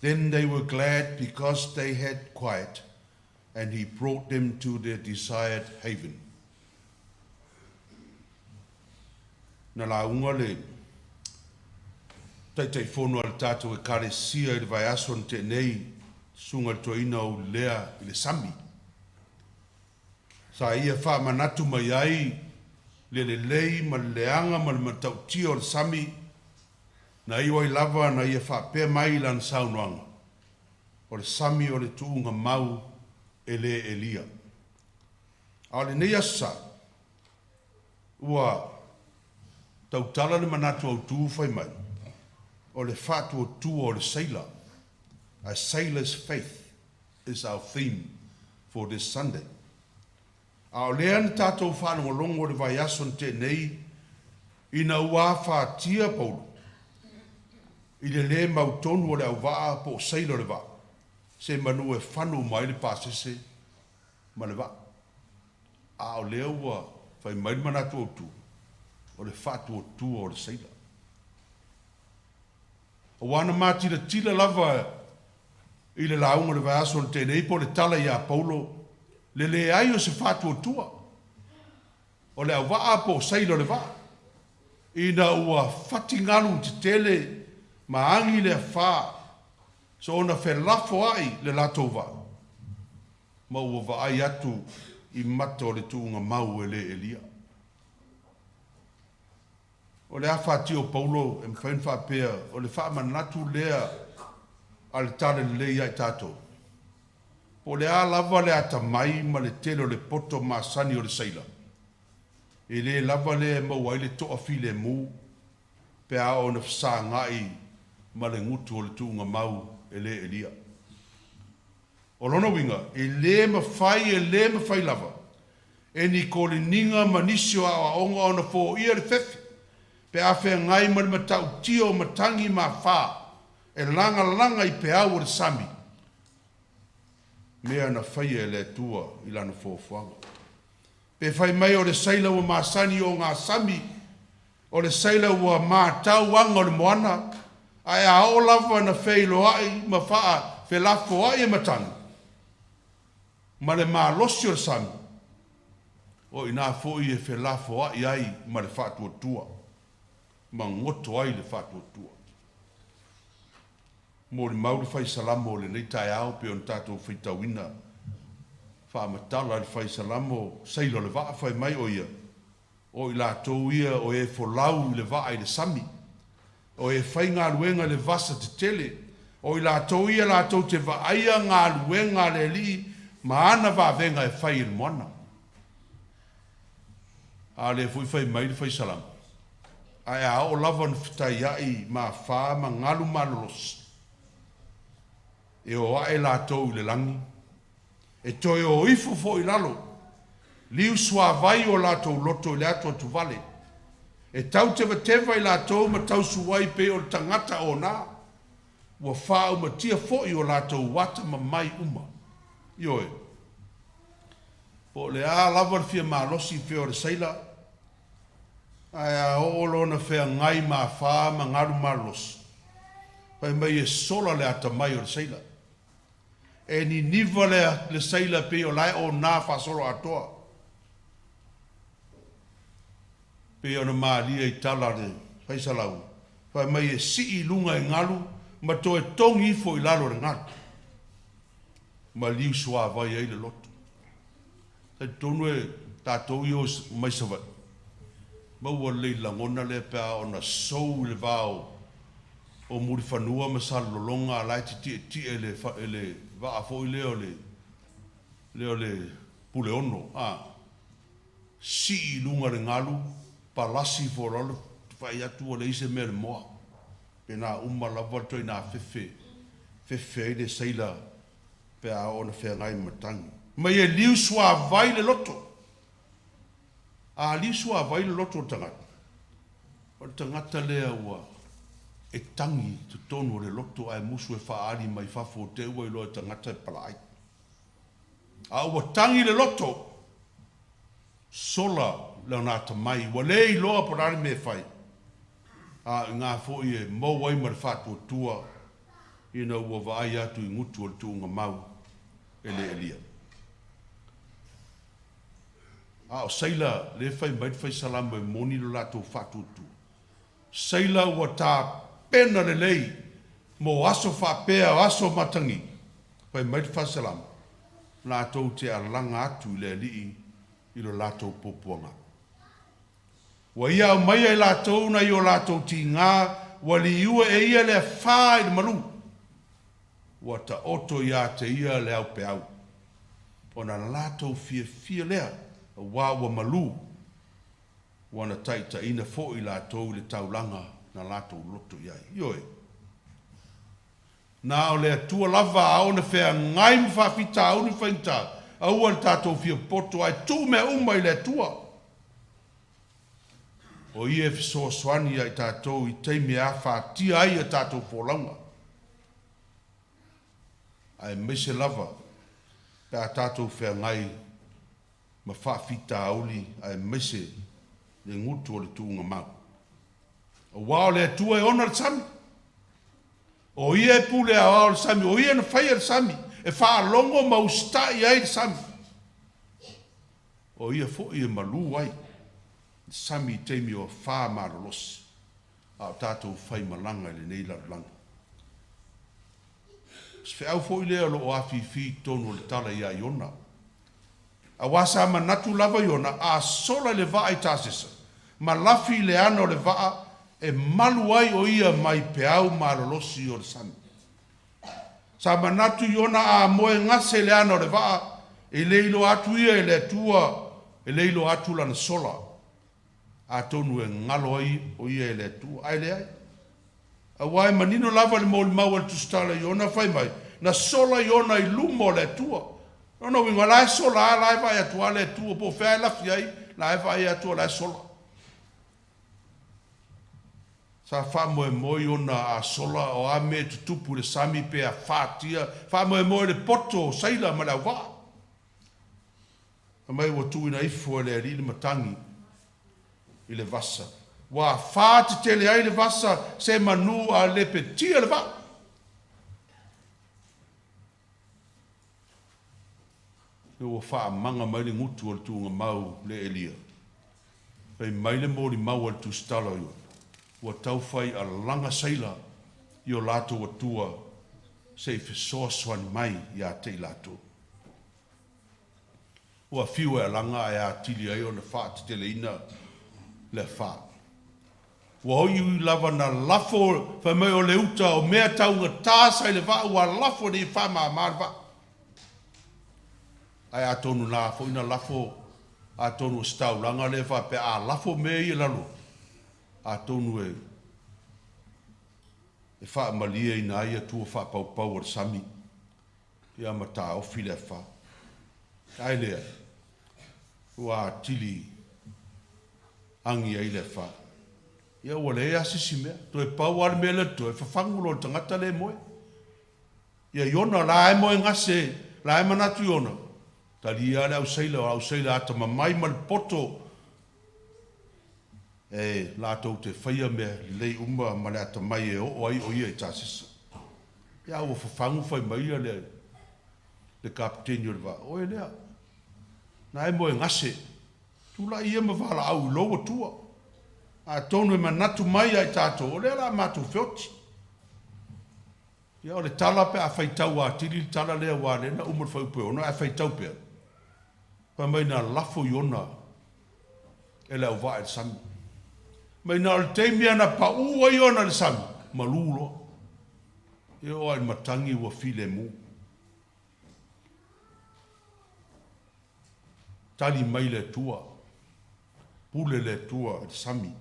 Then they were glad because they had quiet, and he brought them to their desired haven. Na lauga le Taitaifono a le tatou Ekalesia i le vaiaso na tea nei, Susuga i le Toeaina o Ululea i le sami. Sa ia faamanatu mai ai le lelei ma le leaga ma le matautia o le sami, na iu ai lava na ia faapea mai i lana saunoaga, O le sami o le tuuga mau e le elia. A o lenei Aso Sa, ua tautala le manatu autu fai mai, o le faatuatua o le seila, A sailor's faith is our theme for this Sunday. A o lea na tatou faalogologo i le vaiaso na tea nei ina ua afatia Paulo i le lē mautonu o le auvaa po o seila o le vaa, semeamanu e fano uma ai le pasese ma le vaa. A o lea ua fai mai le manatu autu, o le faatuatua o le seila. Aua na ma tilatila lava i le lauga o le vaiaso na tea nei po o le tala ia Paulo, le leai o se faatuatua o le auvaa po o sailor o le vaa, ina ua fati galu tetele ma agi le afa soona felafoai le latou vaa, ma ua vaai atu i mata o le tuuga mau e le elia. O le afatia o Paulo e mafai ona faapea, o le faamanatu lea a le Talalelei ia i tatou, po o le a lava le atamai ma le tele o le poto masani o le sailor, e le lava lea e maua ai le toafilemu pe a oo ina fesagai ma le gutu o le tuugamau e le elia. O lona uiga, e le mafai, e le mafai lava e ni koleniga ma nisi o aoaoga ona foia le fefe pe a feagai ma le matautia o matagi ma afa e lagalaga i peau o le sami, mea na faia e le Atua i Lana foafoaga. Pe fai mai o le sailor ua masani i ogasami, o le sailor ua matau aga o le moana, ae a oo lava ina feiloai ma faafelafoai e matagi ma le malosi o le sami, o i ina foi e felafoai ai ma le faatuatua, ma goto ai le faatuatua. Molimau le Fai Salamo o lenei taeao pei ona tatou faitauina, faamatala e le Fai Salamo, sailor o le vaa, fai mai o ia, o i latou ia o e folau i le vaa i le sami, o e faigaluega i le vasa tetele, o i latou ia latou te vaaia galuega a le Alii ma ana vavega e fai i le moana. A o lea foi fai mai le Fai Salamo, ae a oo lava ina fetaiai ma afa ma galu malolosi, e o ae latou i le lagi, e toe o ifo foi i lalo, liu suavai o latou loto i le atuatuvale, e tautevateva i latou ma tausuai pei o le tagata ona, ua faaumatia foi o latou atamamai uma. Ioe. Po o le a lava le fia malosi i fea o le sailor, ae a oo loa ina feagai ma afa ma galu malolosi, fai mai e sola le atamai o le sailor. E niniva le, le sailor pei o la e ona faasoloatoa. Pei ona malie i tala a le faisalau, fai mai e sii i luga e galu ma toe togi ifo i lalo o le galu, ma liu suavai ai le loto. Talitonu e tatou ia mai Savaii, maua lelei lagona lea pe a ona sou i le va o Mulifanua ma Salelologa a o la e tetietie e le vaa foi lea o le lea o le Puleono, a sii i luga i le galu, palasi ifo i lalo, vaai atu ua leai se mea i le moa. Pena uma lava le ituaiga fefe, fefe ai le seila pe a oo ina feagai ma matagi. Ma ia liu suavai le loto. A liu suavai le loto o le tagata, o le tagata lea ua e tagi i totonu o le loto ae musu e faaali mai fafo te i ua iloa e tagata e palaai. A ua tagi le loto, sola lona atamai, ua le iloa po o le a le mea e fai, a o i ina foi e mou ai ma le faatuatua ina ua vaai atu i gutu o le tuugamau e le elia. A o seila lea e fai mai le Fai Salamo e moni lo latou faatuatua. Seila ua tapena lelei mo aso faapea o aso matagi, fai mai le Fai Salamo, latou te alaga atu i le Alii i lo latou puapuaga. Ua ia aumaia e latou nai o latou tiga, ua liua e ia le afa i le malu, ua taoto ia te ia le aupeau. Ona latou fiafia lea, aua ua malu, ua na taitaiina foi latou i le taulaga na latou loto i ai. Ioe. Na o le Atua lava a ona feagai ma faafitauli ma faigata, aua le tatou fia poto ae tuu mea uma i le Atua. O Ia e fesoasoani ia i tatou i taimi e afatia ai a tatou folauga, aemaise lava pe a tatou feagai ma faafitauli aemaise le gutu o le tuugamau. Aua o le Atua e ona le sami. O Ia e pule aoao le sami, o Ia na faia le sami, e faalogo ma usitai ai le sami. O Ia foi e malu ai le sami i taimi o afa malolosi, a o tatou faimalaga i lenei lalolagi. O se feau foi lea o lo o afifi i totonu o le tala ia Iona. Aua sa manatu lava Iona, a sola i le vaa i Tasesa, ma lafi i le ana o le vaa, e malu ai o ia mai peau malolosi o le sami. Sa manatu Iona a moe gase i le ana o le vaa, e le iloa atu ia e le Atua, e le iloa atu lana sola, atonu e galo ai o ia e le Atua, ae leai. Aua e manino lava le molimau a le Tusitala Iona fai mai, na sola Iona i luma o le Atua. O lona uiga, o la e sola lava, o la e vaai atu lava le Atua, po o fea e lafi ai, o la e vaai atu o la e sola. Sa faamoemoe Iona a sola o a mea e tutupu i le sami pe afatia, faamoemoe i le poto o saila ma le auvaa. Fai mai ua tuuina ifo e le Alii le matagi i le vasa. Ua afa tetele ai le vasa se manu a lepetia le vaa. Ina ua faamaga mai le gutu o le tuugamau le elia, fai mai le molimau a le tusitala o Iona, ua tau fai alaga saila i o latou atua se i fesoasoani mai ia te i latou. Ua fiu e alaga ae atili ai ona faateteleina le afa. Ua ui lava na lafo fai mai o le uta o mea taugata sa i le vaa ua lafo ina ia faamama le vaa. Ae atonu na foi na lafo atonu o se taulaga lea faapea a lafo mea ia i lalo atonu e e faamalieina ai atua faapaupau o le sami ia ma taofi le afa. Ae leai, ua atili agi ai le afa. Ia ua leai lava se isi mea. Toe pau lava le mea lea totoe, fafagu loa i le tagata lea e moe. Ia Iona, la e moe gase, la e manatu Iona, talia lava le au seila, o au seila atamamai ma le poto e latou te faia mea lelei uma ma le atamai e oo ai o ia i Tasisa. Ia a ua fafagu fai mai ia le le kapeteni o le vaa, oe lea, na e moe gase, tulai ia ma valaau i lou Atua. Atonu e manatu mai ia i tatou, o lea o le a matou feoti. Ia, o le tala pe a faitau atili le tala lea aua o lea na uma le fuaiupu e 6 ae faitau pea, fai mai na lafo Iona e le auvaa i le sami. Mai na o le taimi lava na pau ai Iona i le sami, malu loa. E oo lava i le matagi ua filemu. Tali mai le Atua, pule le Atua i le sami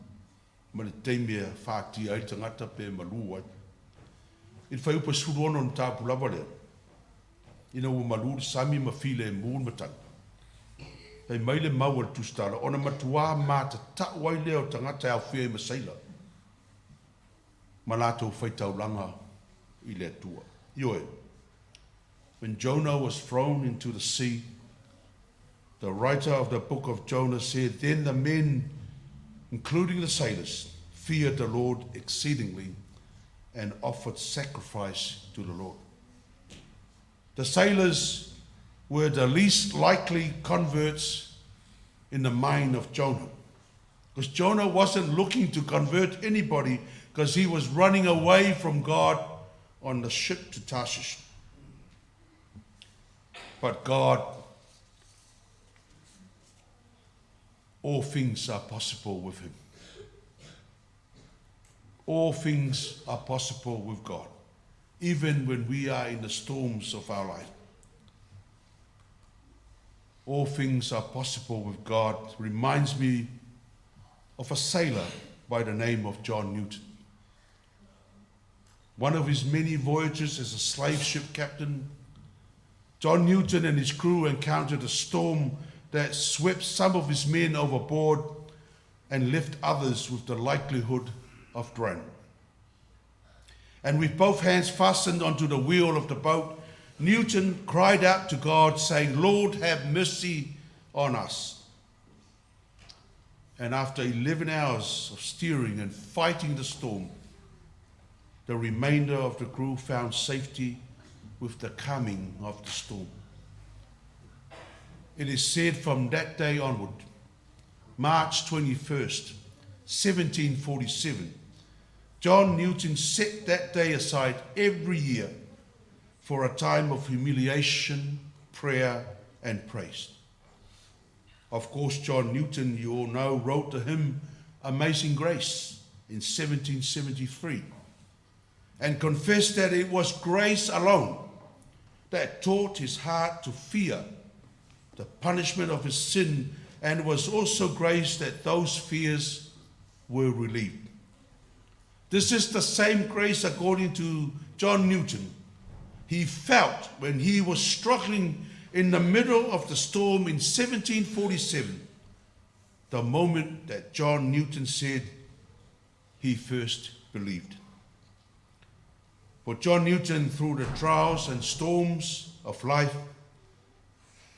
ma le taimi e afatia ai le tagata pe malu ai. I le fuaiupu e 16 o le mataupu lava lea, ina ua malu le sami ma filemu le matagi, fai mai le mau a le Tusitala, ona matuā matatau ai lea o tagata e aofia ai ma seila ma latou faitaulaga i le Atua. Ioe, when Jonah was thrown into the sea, the writer of the book of Jonah said, Then the men, including the sailors, feared the Lord exceedingly and offered sacrifice to the Lord. The sailors were the least likely converts in the mind of Jonah. Because Jonah wasn't looking to convert anybody because he was running away from God on the ship to Tarshish. But God, all things are possible with him. All things are possible with God, even when we are in the storms of our life. All things are possible with God reminds me of a sailor by the name of John Newton. One of his many voyages as a slave ship captain, John Newton and his crew encountered a storm that swept some of his men overboard and left others with the likelihood of drowning. And with both hands fastened onto the wheel of the boat, Newton cried out to God, saying, Lord, have mercy on us. And after 11 hours of steering and fighting the storm, the remainder of the crew found safety with the calming of the storm. It is said from that day onward, March 21st, 1747, John Newton set that day aside every year for a time of humiliation, prayer, and praise. Of course, John Newton, you all know, wrote the hymn Amazing Grace in 1773 and confessed that it was grace alone that taught his heart to fear the punishment of his sin, and it was also grace that those fears were relieved. This is the same grace, according to John Newton, he felt when he was struggling in the middle of the storm in 1747, the moment that John Newton said he first believed. For John Newton, through the trials and storms of life,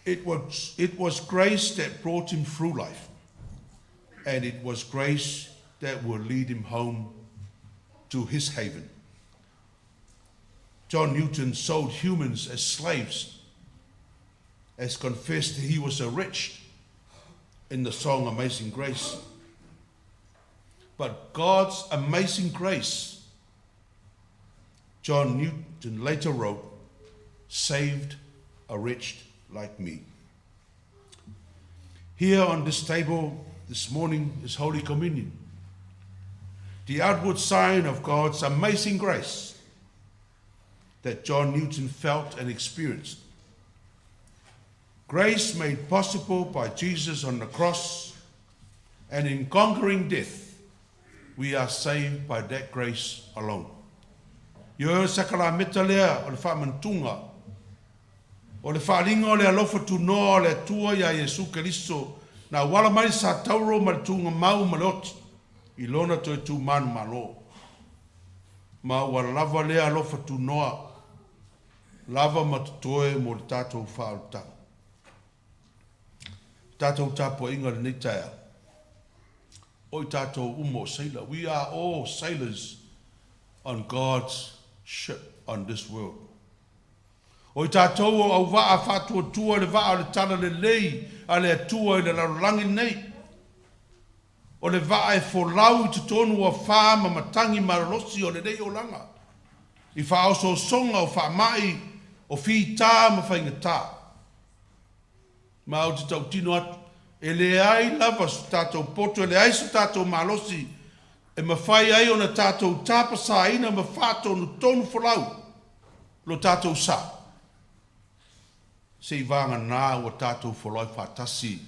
it was grace that brought him through life, and it was grace that will lead him home to his haven. John Newton sold humans as slaves, as confessed he was a wretch in the song Amazing Grace. But God's amazing grace, John Newton later wrote, saved a wretch like me. Here on this table this morning is Holy Communion, the outward sign of God's amazing grace that John Newton felt and experienced. Grace made possible by Jesus on the cross and in conquering death, we are saved by that grace alone. Ioe o le sakalameta lea o le faamantuga o le faaaliga o le alofa tunoa o le Atua iā Iesu Keriso na auala mai le satauro ma le tuugamau ma le oti i Lona toe tu manumalo. Ma ua lava lea alofa tunoa, lava ma totoe mo le tatou faaolataga. Le tatou tapuaiga i lenei taeao, o i tatou uma o seila, we are all sailors on God's ship on this world. O i tatou o auvaa faatuatua i le vaa o le tala lelei a le Atua i le lalolagi lenei. O le vaa e folau i totonu o afā ma matagi malolosi o lenei olaga. i faaosoosoga o faamai, o fita ma faigata. Ma ou te tautino atu, e leai lava so tatou poto, e leai so tatou malosi e mafai ai ona tatou tapasaina ma faatonutonu folau lo tatou sa, seivagana ua tatou folau faatasi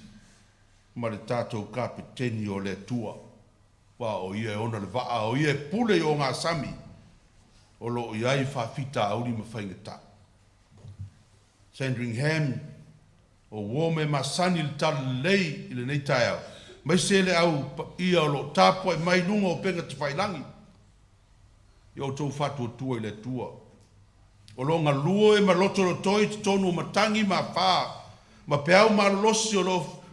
ma le tatou Kapeteni o le Atua, aua o Ia e ona le vaa, o Ia e pule i ogasami o lo o i ai faafitauli ma faigata. Sandringham, o uo ma e masani i le talalelei i lenei taeao, aemaise le au paia o lo o tapuai mai i luga o upega tafailagi, ia outou faatuatua i le Atua. O lo o galue ma lotolotoi i totonu o matagi ma afa ma peau malolosi o lo o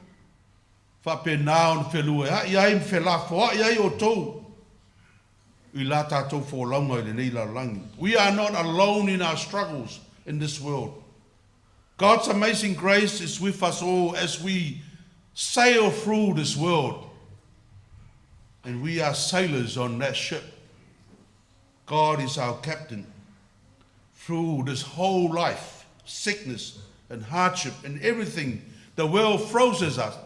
faapena ona feluaeai ai ma felafoai ai outou i la tatou folauga i lenei lalolagi. We are not alone in our struggles in this world. God's amazing grace is with us all as we sail through this world. And we are sailors on that ship. God is our captain through this whole life, sickness and hardship and everything the world throws at us.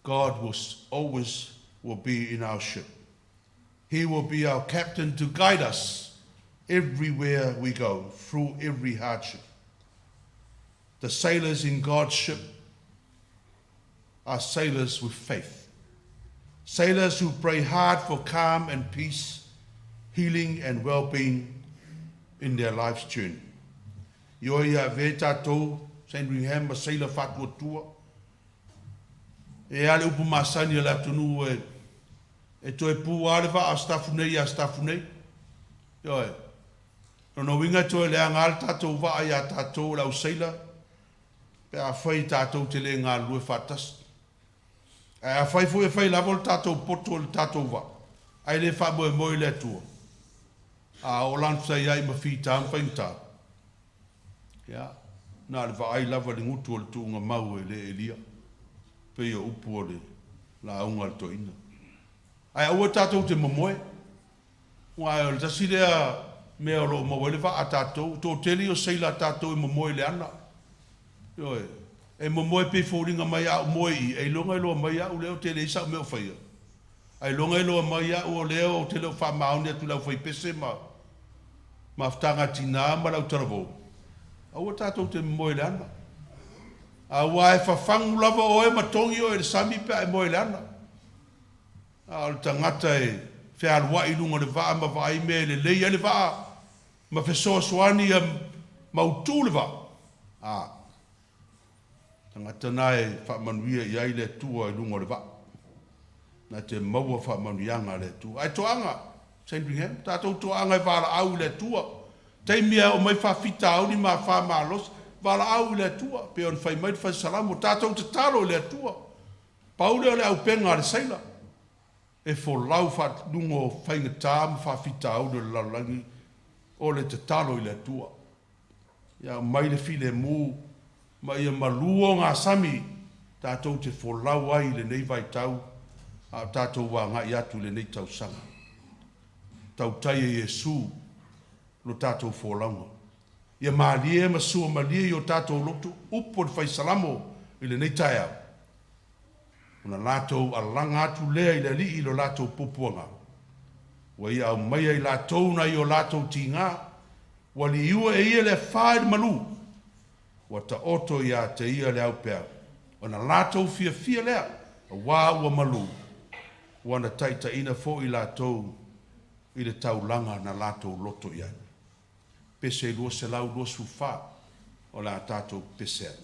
God will always will be in our ship. He will be our captain to guide us everywhere we go through every hardship. The sailors in God's ship are sailors with faith. Sailors who pray hard for calm and peace, healing and well-being in their life's journey. Ioe ia avea tatou Sandringham ma seila faatuatua. E a le upu masani a le atunuu e e toe pu lava le vaa o Sitafune nei ia Sitafune nei. Ioe. O lona uiga e toe leaga lava le tatou vaa ia tatou le au seila pe afai tatou te le galulue faatasi. Ae afai foi e fai lava lo tatou poto i le tatou vaa, ae le faamoemoe i le Atua, a oo la ina fetaiai ma fita ma faigata, ia, na o le vaai lava i le gutu o le tuugamau e le elia, pei o upu o le lauga a le toeaina. Ae aua tatou te momoe, aua o le tasi lea mea o lo o maua ai le vaa a tatou, o le toatele ia o seila a tatou e momoe i le ana. Ioe. E momoe pei e foliga mai a ou moe i i, ailoga e iloa mai au lea ou te leai sau mea o faia. Ailoga e iloa mai au o lea ou te le o faamaoni atu i le aufaipese ma mafutaga a tina ma le autalavou. Aua tatou te momoe i le ana. Aua e fafagu lava oe ma togi oe e le sami pe a e moe i le ana. A o le tagata e fealuai i luga o le vaa ma vaai mea e lelei ai le vaa ma fesoasoani ia mautu le vaa, a, tagata lena e faamanuia i ai le Atua i luga o le vaa. Na te maua faamanuiaga a le Atua. Ae toaga, Sandringham, tatou toaga e valaau i le Atua. Taimi e oo mai faafitauli ma afa malosi, valaau i le Atua, pei ona fai mai le Fai Salamo, tatou tatalo i le Atua. Pau lea o le auupega a le seila, e folau faatluga o faigata ma faafitauli o le lalolagi, o le tatalo i le Atua. Ia aumai le filemu ma ia malu ogasami tatou te folau ai i lenei vaitau a o tatou agai atu i lenei tausaga. Tautai e Iesu lo tatou folauga. Ia malie ma suamalie i o tatou loto upu o le Fai Salamo i lenei taeao, ona latou alaga atu lea i le Alii i lo latou puapuaga. Ua Ia aumaia i latou nai o latou tiga, ua liua e Ia le afa i le malu, ua taoto ia te Ia le aupeau, ona latou fiafia lea, auā ua malu, ua na taitaiina foi i latou i le taulaga na latou loto i ai. Pese 224 o le a tatou pese ai.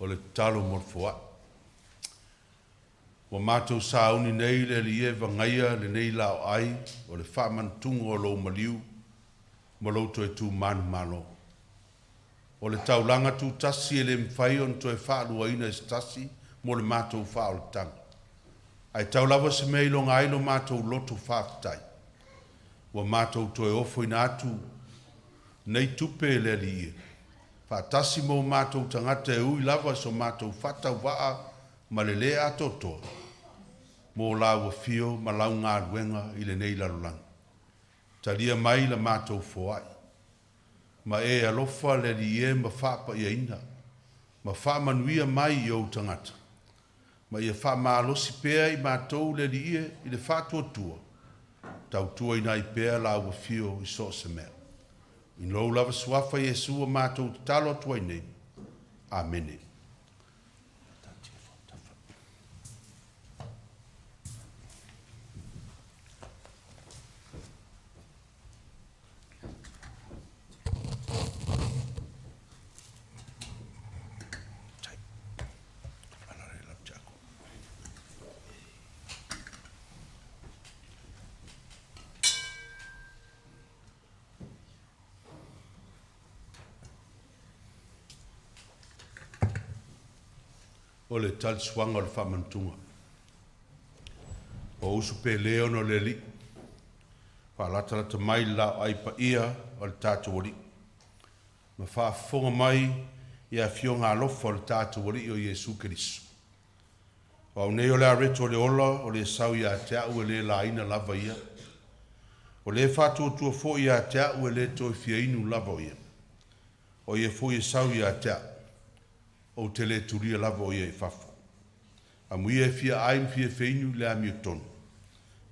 O le tatalo mo le foai. Ua matou sauni nei le Alii e vagaia lenei laoai o le faamanatuga o lou maliu ma lou toe tu manumalo. O le taulaga tutasi e le mafai ona toe faaluaina e se tasi mo le matou faaolataga. Ae tau lava se mea e iloga ai lo matou loto faafetai, ua matou toe ofoina atu nei tupe e le Alii e, faatasi ma o matou tagata e ui lava i so matou faatauvaa ma le lē atoatoa, mo lau afio ma lau galuega i lenei lalolagi. Talia mai la matou foai, ma e alofa le Alii e ma faapaiaina, ma faamanuia mai i ou tagata, ma ia faamalosi pea i matou le Alii e i le faatuatua, tautuaina ai pea lau afio i so o se mea. I lou lava Suafa Iesu ua matou tatalo atu ai nei. Amene. O le talisuaga o le faamanatuga. O usu pele ona o le Alii, faalatalata mai le laoai paia o le tatou Alii, ma faafofoga mai i afioga alofa o le tatou Alii o Iesu Keriso. O au nei o le areto o le ola, o le sau ia te au e le laina lava ia. O le faatuatua foi ia te au e le toe fia inu lava o ia. O ia foi e sau ia te au, ou te le tulia lava o ia i fafo. Amuia e fia ai ma fia feinu i le amiotonu,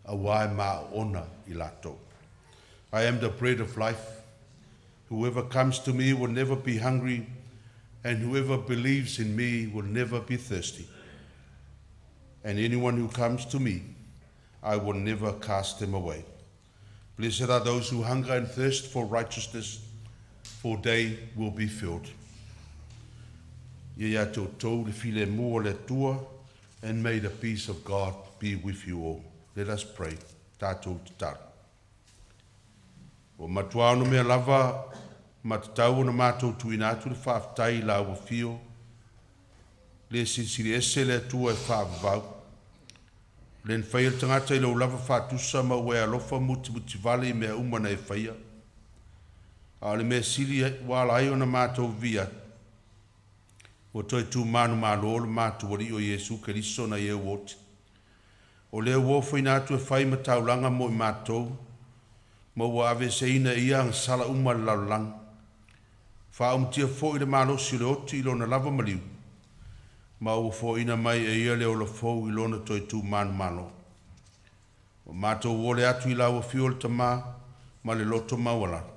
auā e maoona i latou. I am the bread of life. Whoever comes to me will never be hungry, and whoever believes in me will never be thirsty. And anyone who comes to me, I will never cast them away. Blessed are those who hunger and thirst for righteousness, for they will be filled. Ia ia te outou le filemu o le Atua, and may the peace of God be with you all. Let us pray. Tatou tatalo. Ua matua onomea lava ma tatau ona matou tuuina atu le faafetai i lau afio le Silisili Ese le Atua e faavavau. Le na faia le tagata i lou lava faatusa ma ua e alofa mutimutivale i mea uma na e faia. A o le mea sili ua ala ai ona matou viia atu, ua toe tumanumalo le matou Alii o Iesu Keriso nai e ua oti. O lea ua ofoina atu e fai ma taulaga mo i matou, ma ua aveeseina e Ia agasala uma a le lalolagi. Faaumutia foi le malosi o le oti i lona lava maliu, ma ua foaiina mai e Ia le ola fou i lona toe tumanumalo. Ua matou ole atu i lau Afio le Tama ma le loto maualalo.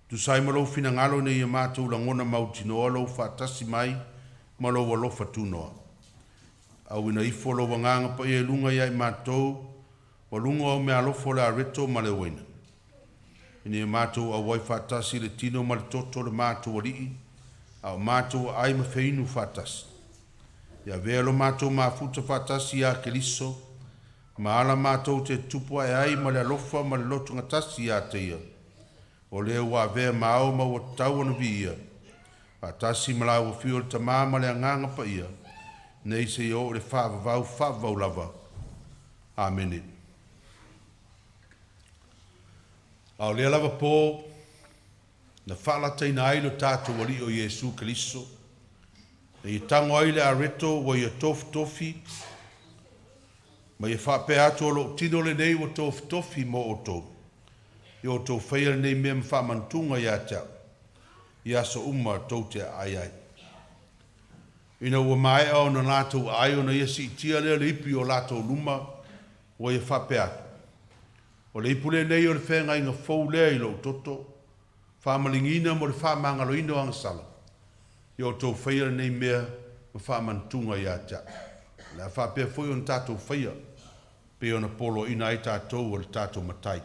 Tusa ai ma lou finagalo ina ia matou lagona mautinoa lou faatasi mai ma lou alofa tunoa. Auina ifo lou Agaga Paia i luga ia i matou ma luga o au meaalofa o le areto ma le uaina, ina ia matou auai faatasi i le tino ma le toto o le matou Alii, a o matou aai ma feinu faatasi. Ia avea lo matou mafuta faatasi ia Keriso, ma ala matou te tutupu ae ai ma le alofa ma le lotogatasi ia te Ia, o le ua avea ma ao ma ua tatau ona viia, faatasi ma lau Afio le Tamā ma le Agaga Paia, nei seia oo i le faavavau faavavau lava. Amene. A o lea lava po na faalataina ai lo tatou Alii o Iesu Keriso, na ia tago ai le areto ua ia tofutofi, ma ia faapea atu o lou tino lenei ua tofutofi mo outou. Ia outou faia lenei mea ma faamanatuga ia te au, i aso uma tou te aai ai. Ina ua maea ona latou aai ona ia siitia lea o le ipu i o latou luma, ua ia faapea atu, O le ipu lenei o le feagaiga fou lea i lou toto, faamaligiina mo le faamagaloina o agasala. Ia outou faia lenei mea ma faamanatuga ia te au. O le a faapea foi ona tatou faia, pei ona poloaiina ai tatou e le tatou Matai.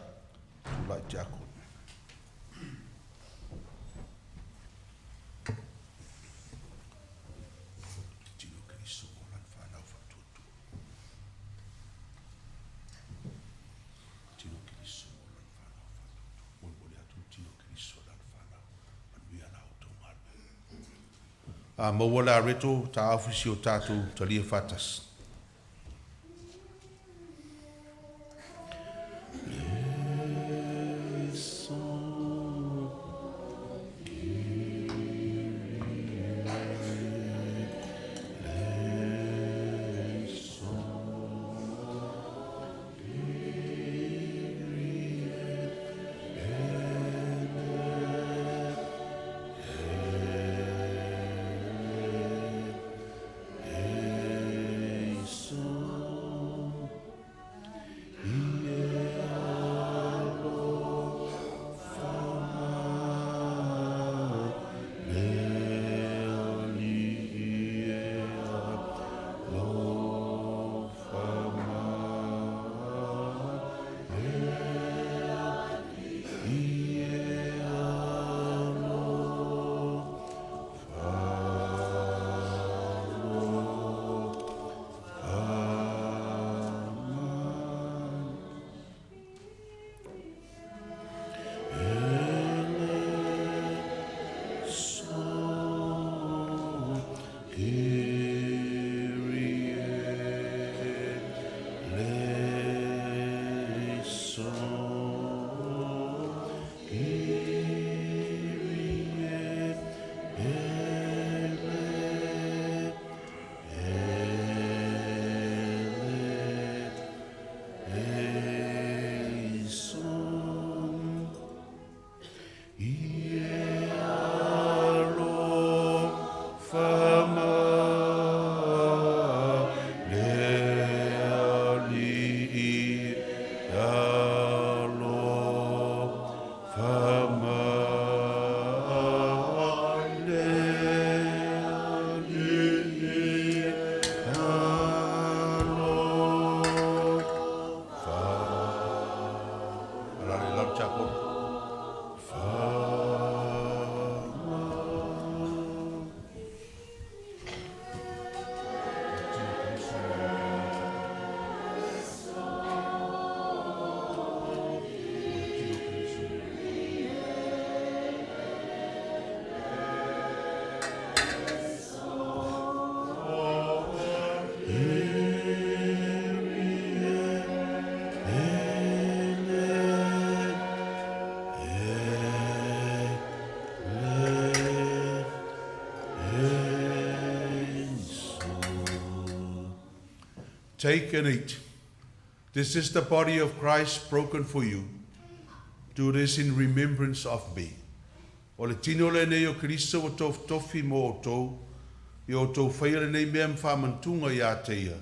Tulai Tiakono. Tino Keriso o lana fanau faatuatua. Tino Keriso o lana fanau faatuatua. Molimoli atu le tino Keriso o lana fanau. Manuia la outou galuega. A maua le areto, taofi si o tatou talia faatasi. Take and eat. This is the body of Christ broken for you. Do this in remembrance of me. O le tino lenei o Keriso ua tofitofi mo outou, ia outou faia lenei mea ma faamanatuga ia te ia,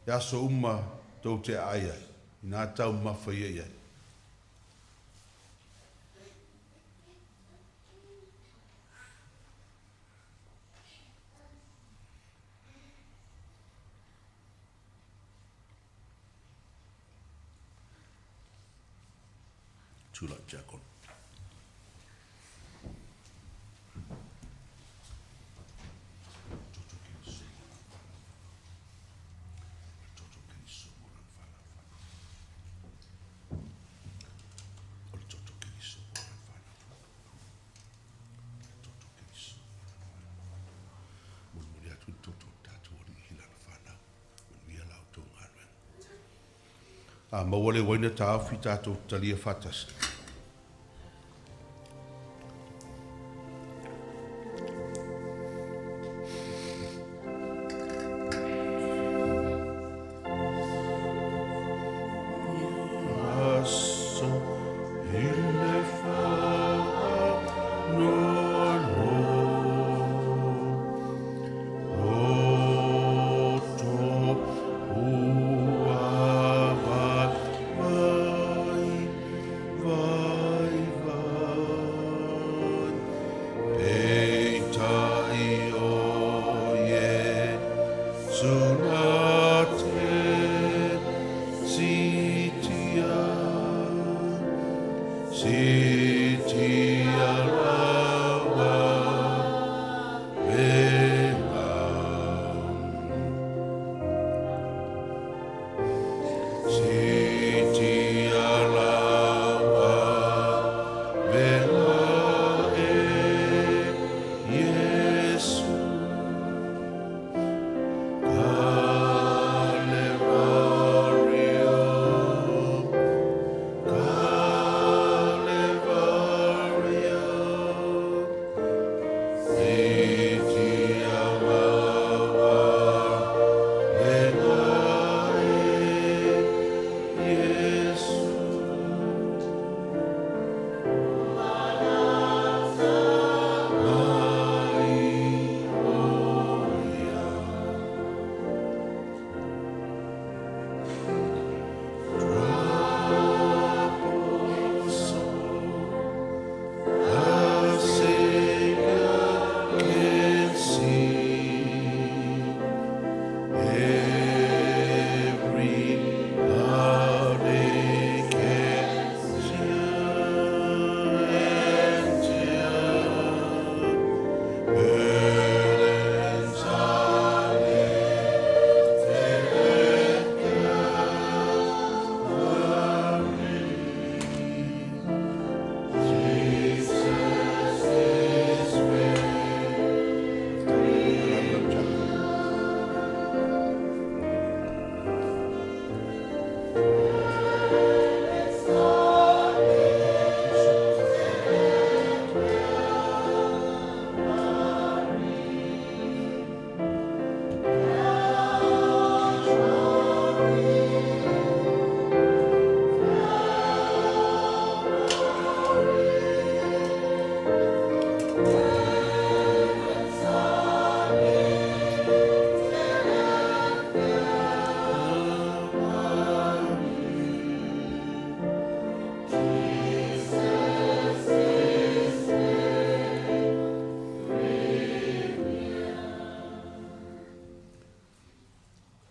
i aso uma tou te aai ai, inā taumafa ia i ai. Tulai Tiakono. Molimoli atu i le toto o le tatou Alii i lana fanau. Manuia la outou galuega. A maua le uaina taofi tatou talia faatasi. Aso i le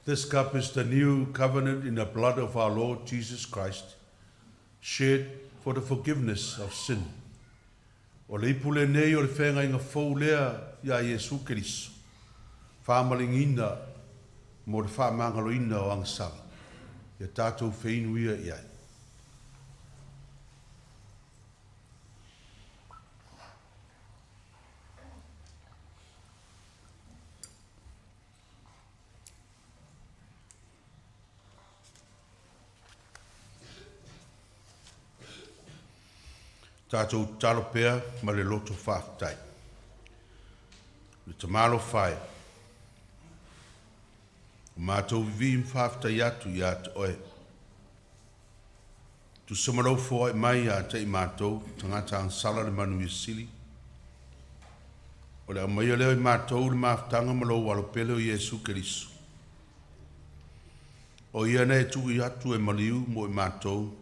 This cup is the new covenant in the blood of our Lord Jesus Christ, shed for the forgiveness of sin. O le ipu lenei o le feagaiga fou lea iā Iesu Keriso, faamaligina mo le faamagaloina o agasala, ia tatou feinu ia i ai. Tatou tatalo pea ma le loto faafetai. Le Tama alofa e, Matou vivii ma faafetai atu ia te Oe, tusa ma Lou foai mai ia te i matou tagata agasala le manuia sili, o le aumaia lea o i matou i le mafutaga ma Lou Alo pele o Iesu Keriso. O Ia na e tuu atu e maliu mo i matou,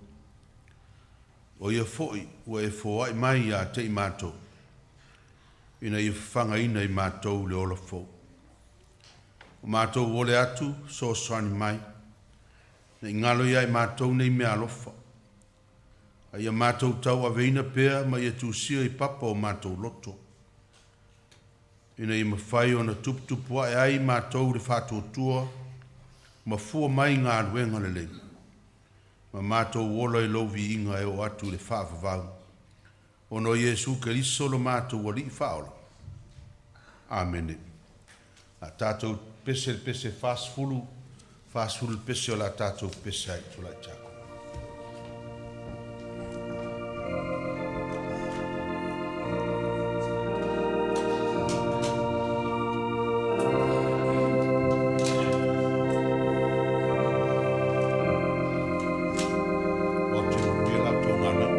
o Ia foi ua e foai mai ia te i matou, ina ia fafagaina i matou le ola fou. Ua matou ole atu, fesoasoani mai, ne i galo ia i matou nei meaalofa, a ia matou tauaveina pea ma ia tusia i papa o matou loto, ina ia mafai ona tuputupu ae ai matou i le faatuatua ma fua mai i galuega lelei, ma matou ola i Lou viiga e oo atu i le faavavau, ona o Iesu Keriso lo matou Alii Faaola. Amene. A tatou pese i le pese 40, 40 le pese o le a tatou pepese ai. Tulai Tiakono. Ou te manuia la outou galuega.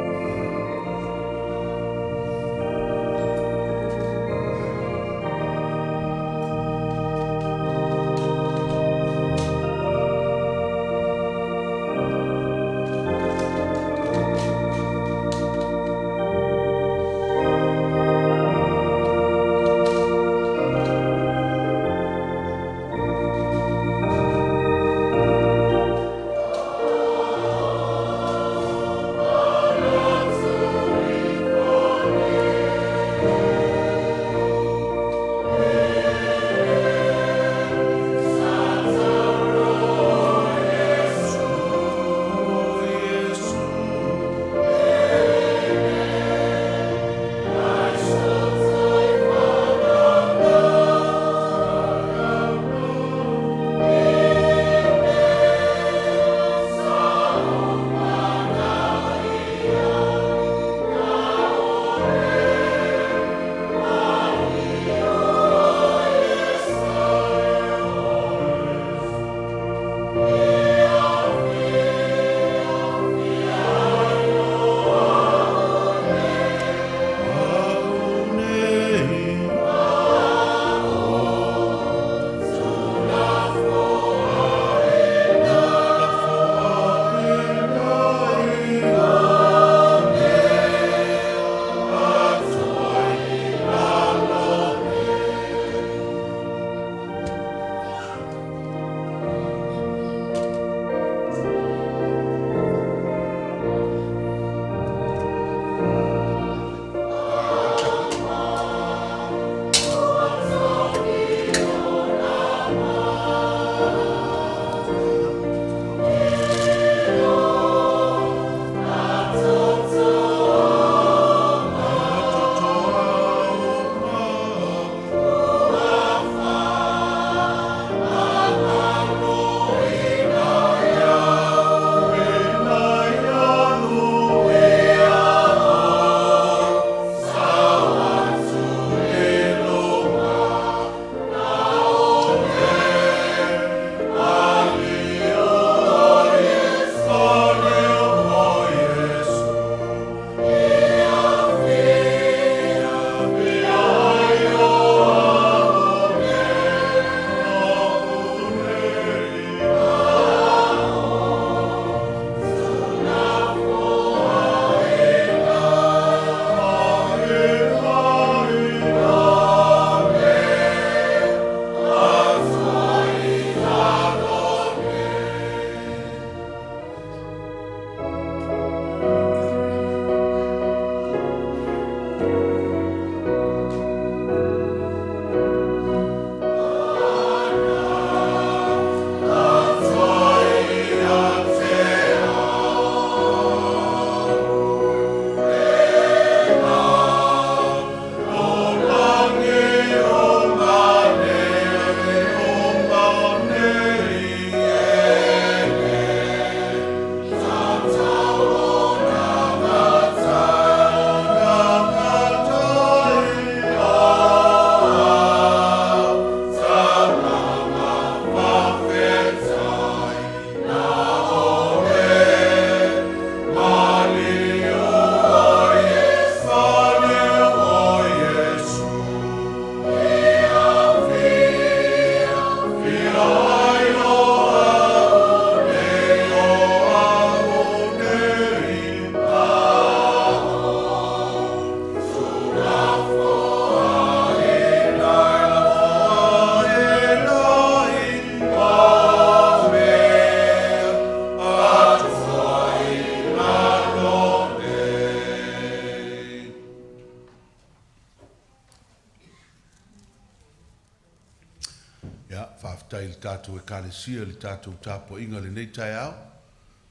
Ia, faafetai i le tatou Ekalesia i le tatou tapuaiga i lenei taeao.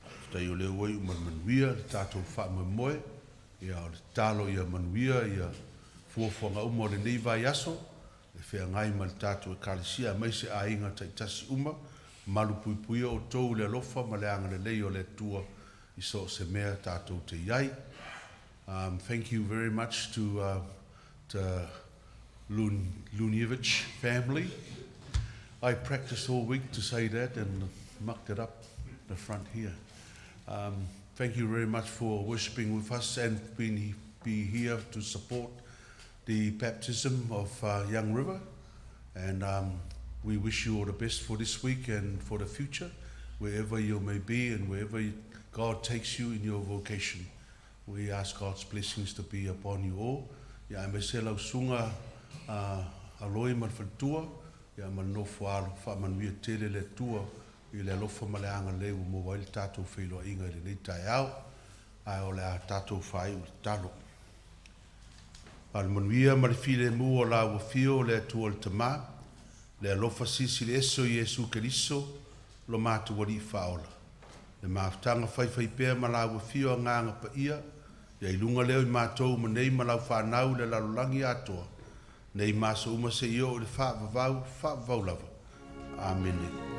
Faafetai o lea ua iu ma le manuia le tatou faamoemoe. Ia, o le tatalo ia manuia ia fuafuaga uma o lenei vaiaso, e feagai ma le tatou Ekalesia aemaise aiga taitasi uma. Malupuipuia outou i le alofa ma le agalelei o le Atua i so o se mea tatou te i ai. Thank you very much to the Luniewicz family. I practiced all week to say that and mucked it up the front here. Thank you very much for worshiping with us and being be here to support the baptism of Young River. And we wish you all the best for this week and for the future, wherever you may be and wherever God takes you in your vocation. We ask God's blessings to be upon you all. Ia aemaise lau susuga Aloi ma le faletua, ia ma le nofo a alo, faamanuia tele le Atua i le alofa ma le agalelei ua maua ai le tatou feiloaiga i lenei taeao. Ae o le a tatou faaiu i le tatalo. Faamanuia ma le filemu o lau afio o le Atua le Tamā, le alofa silisili ese o Iesu Keriso, lo matou Alii Faaola. Le mafutaga faifaipea ma lau afio Agaga Paia, ia i luga lea o i matou ma nei ma lau fanau i le lalolagi atoa, nei ma aso uma seia oo i le faavavau, faavavau lava. Amene.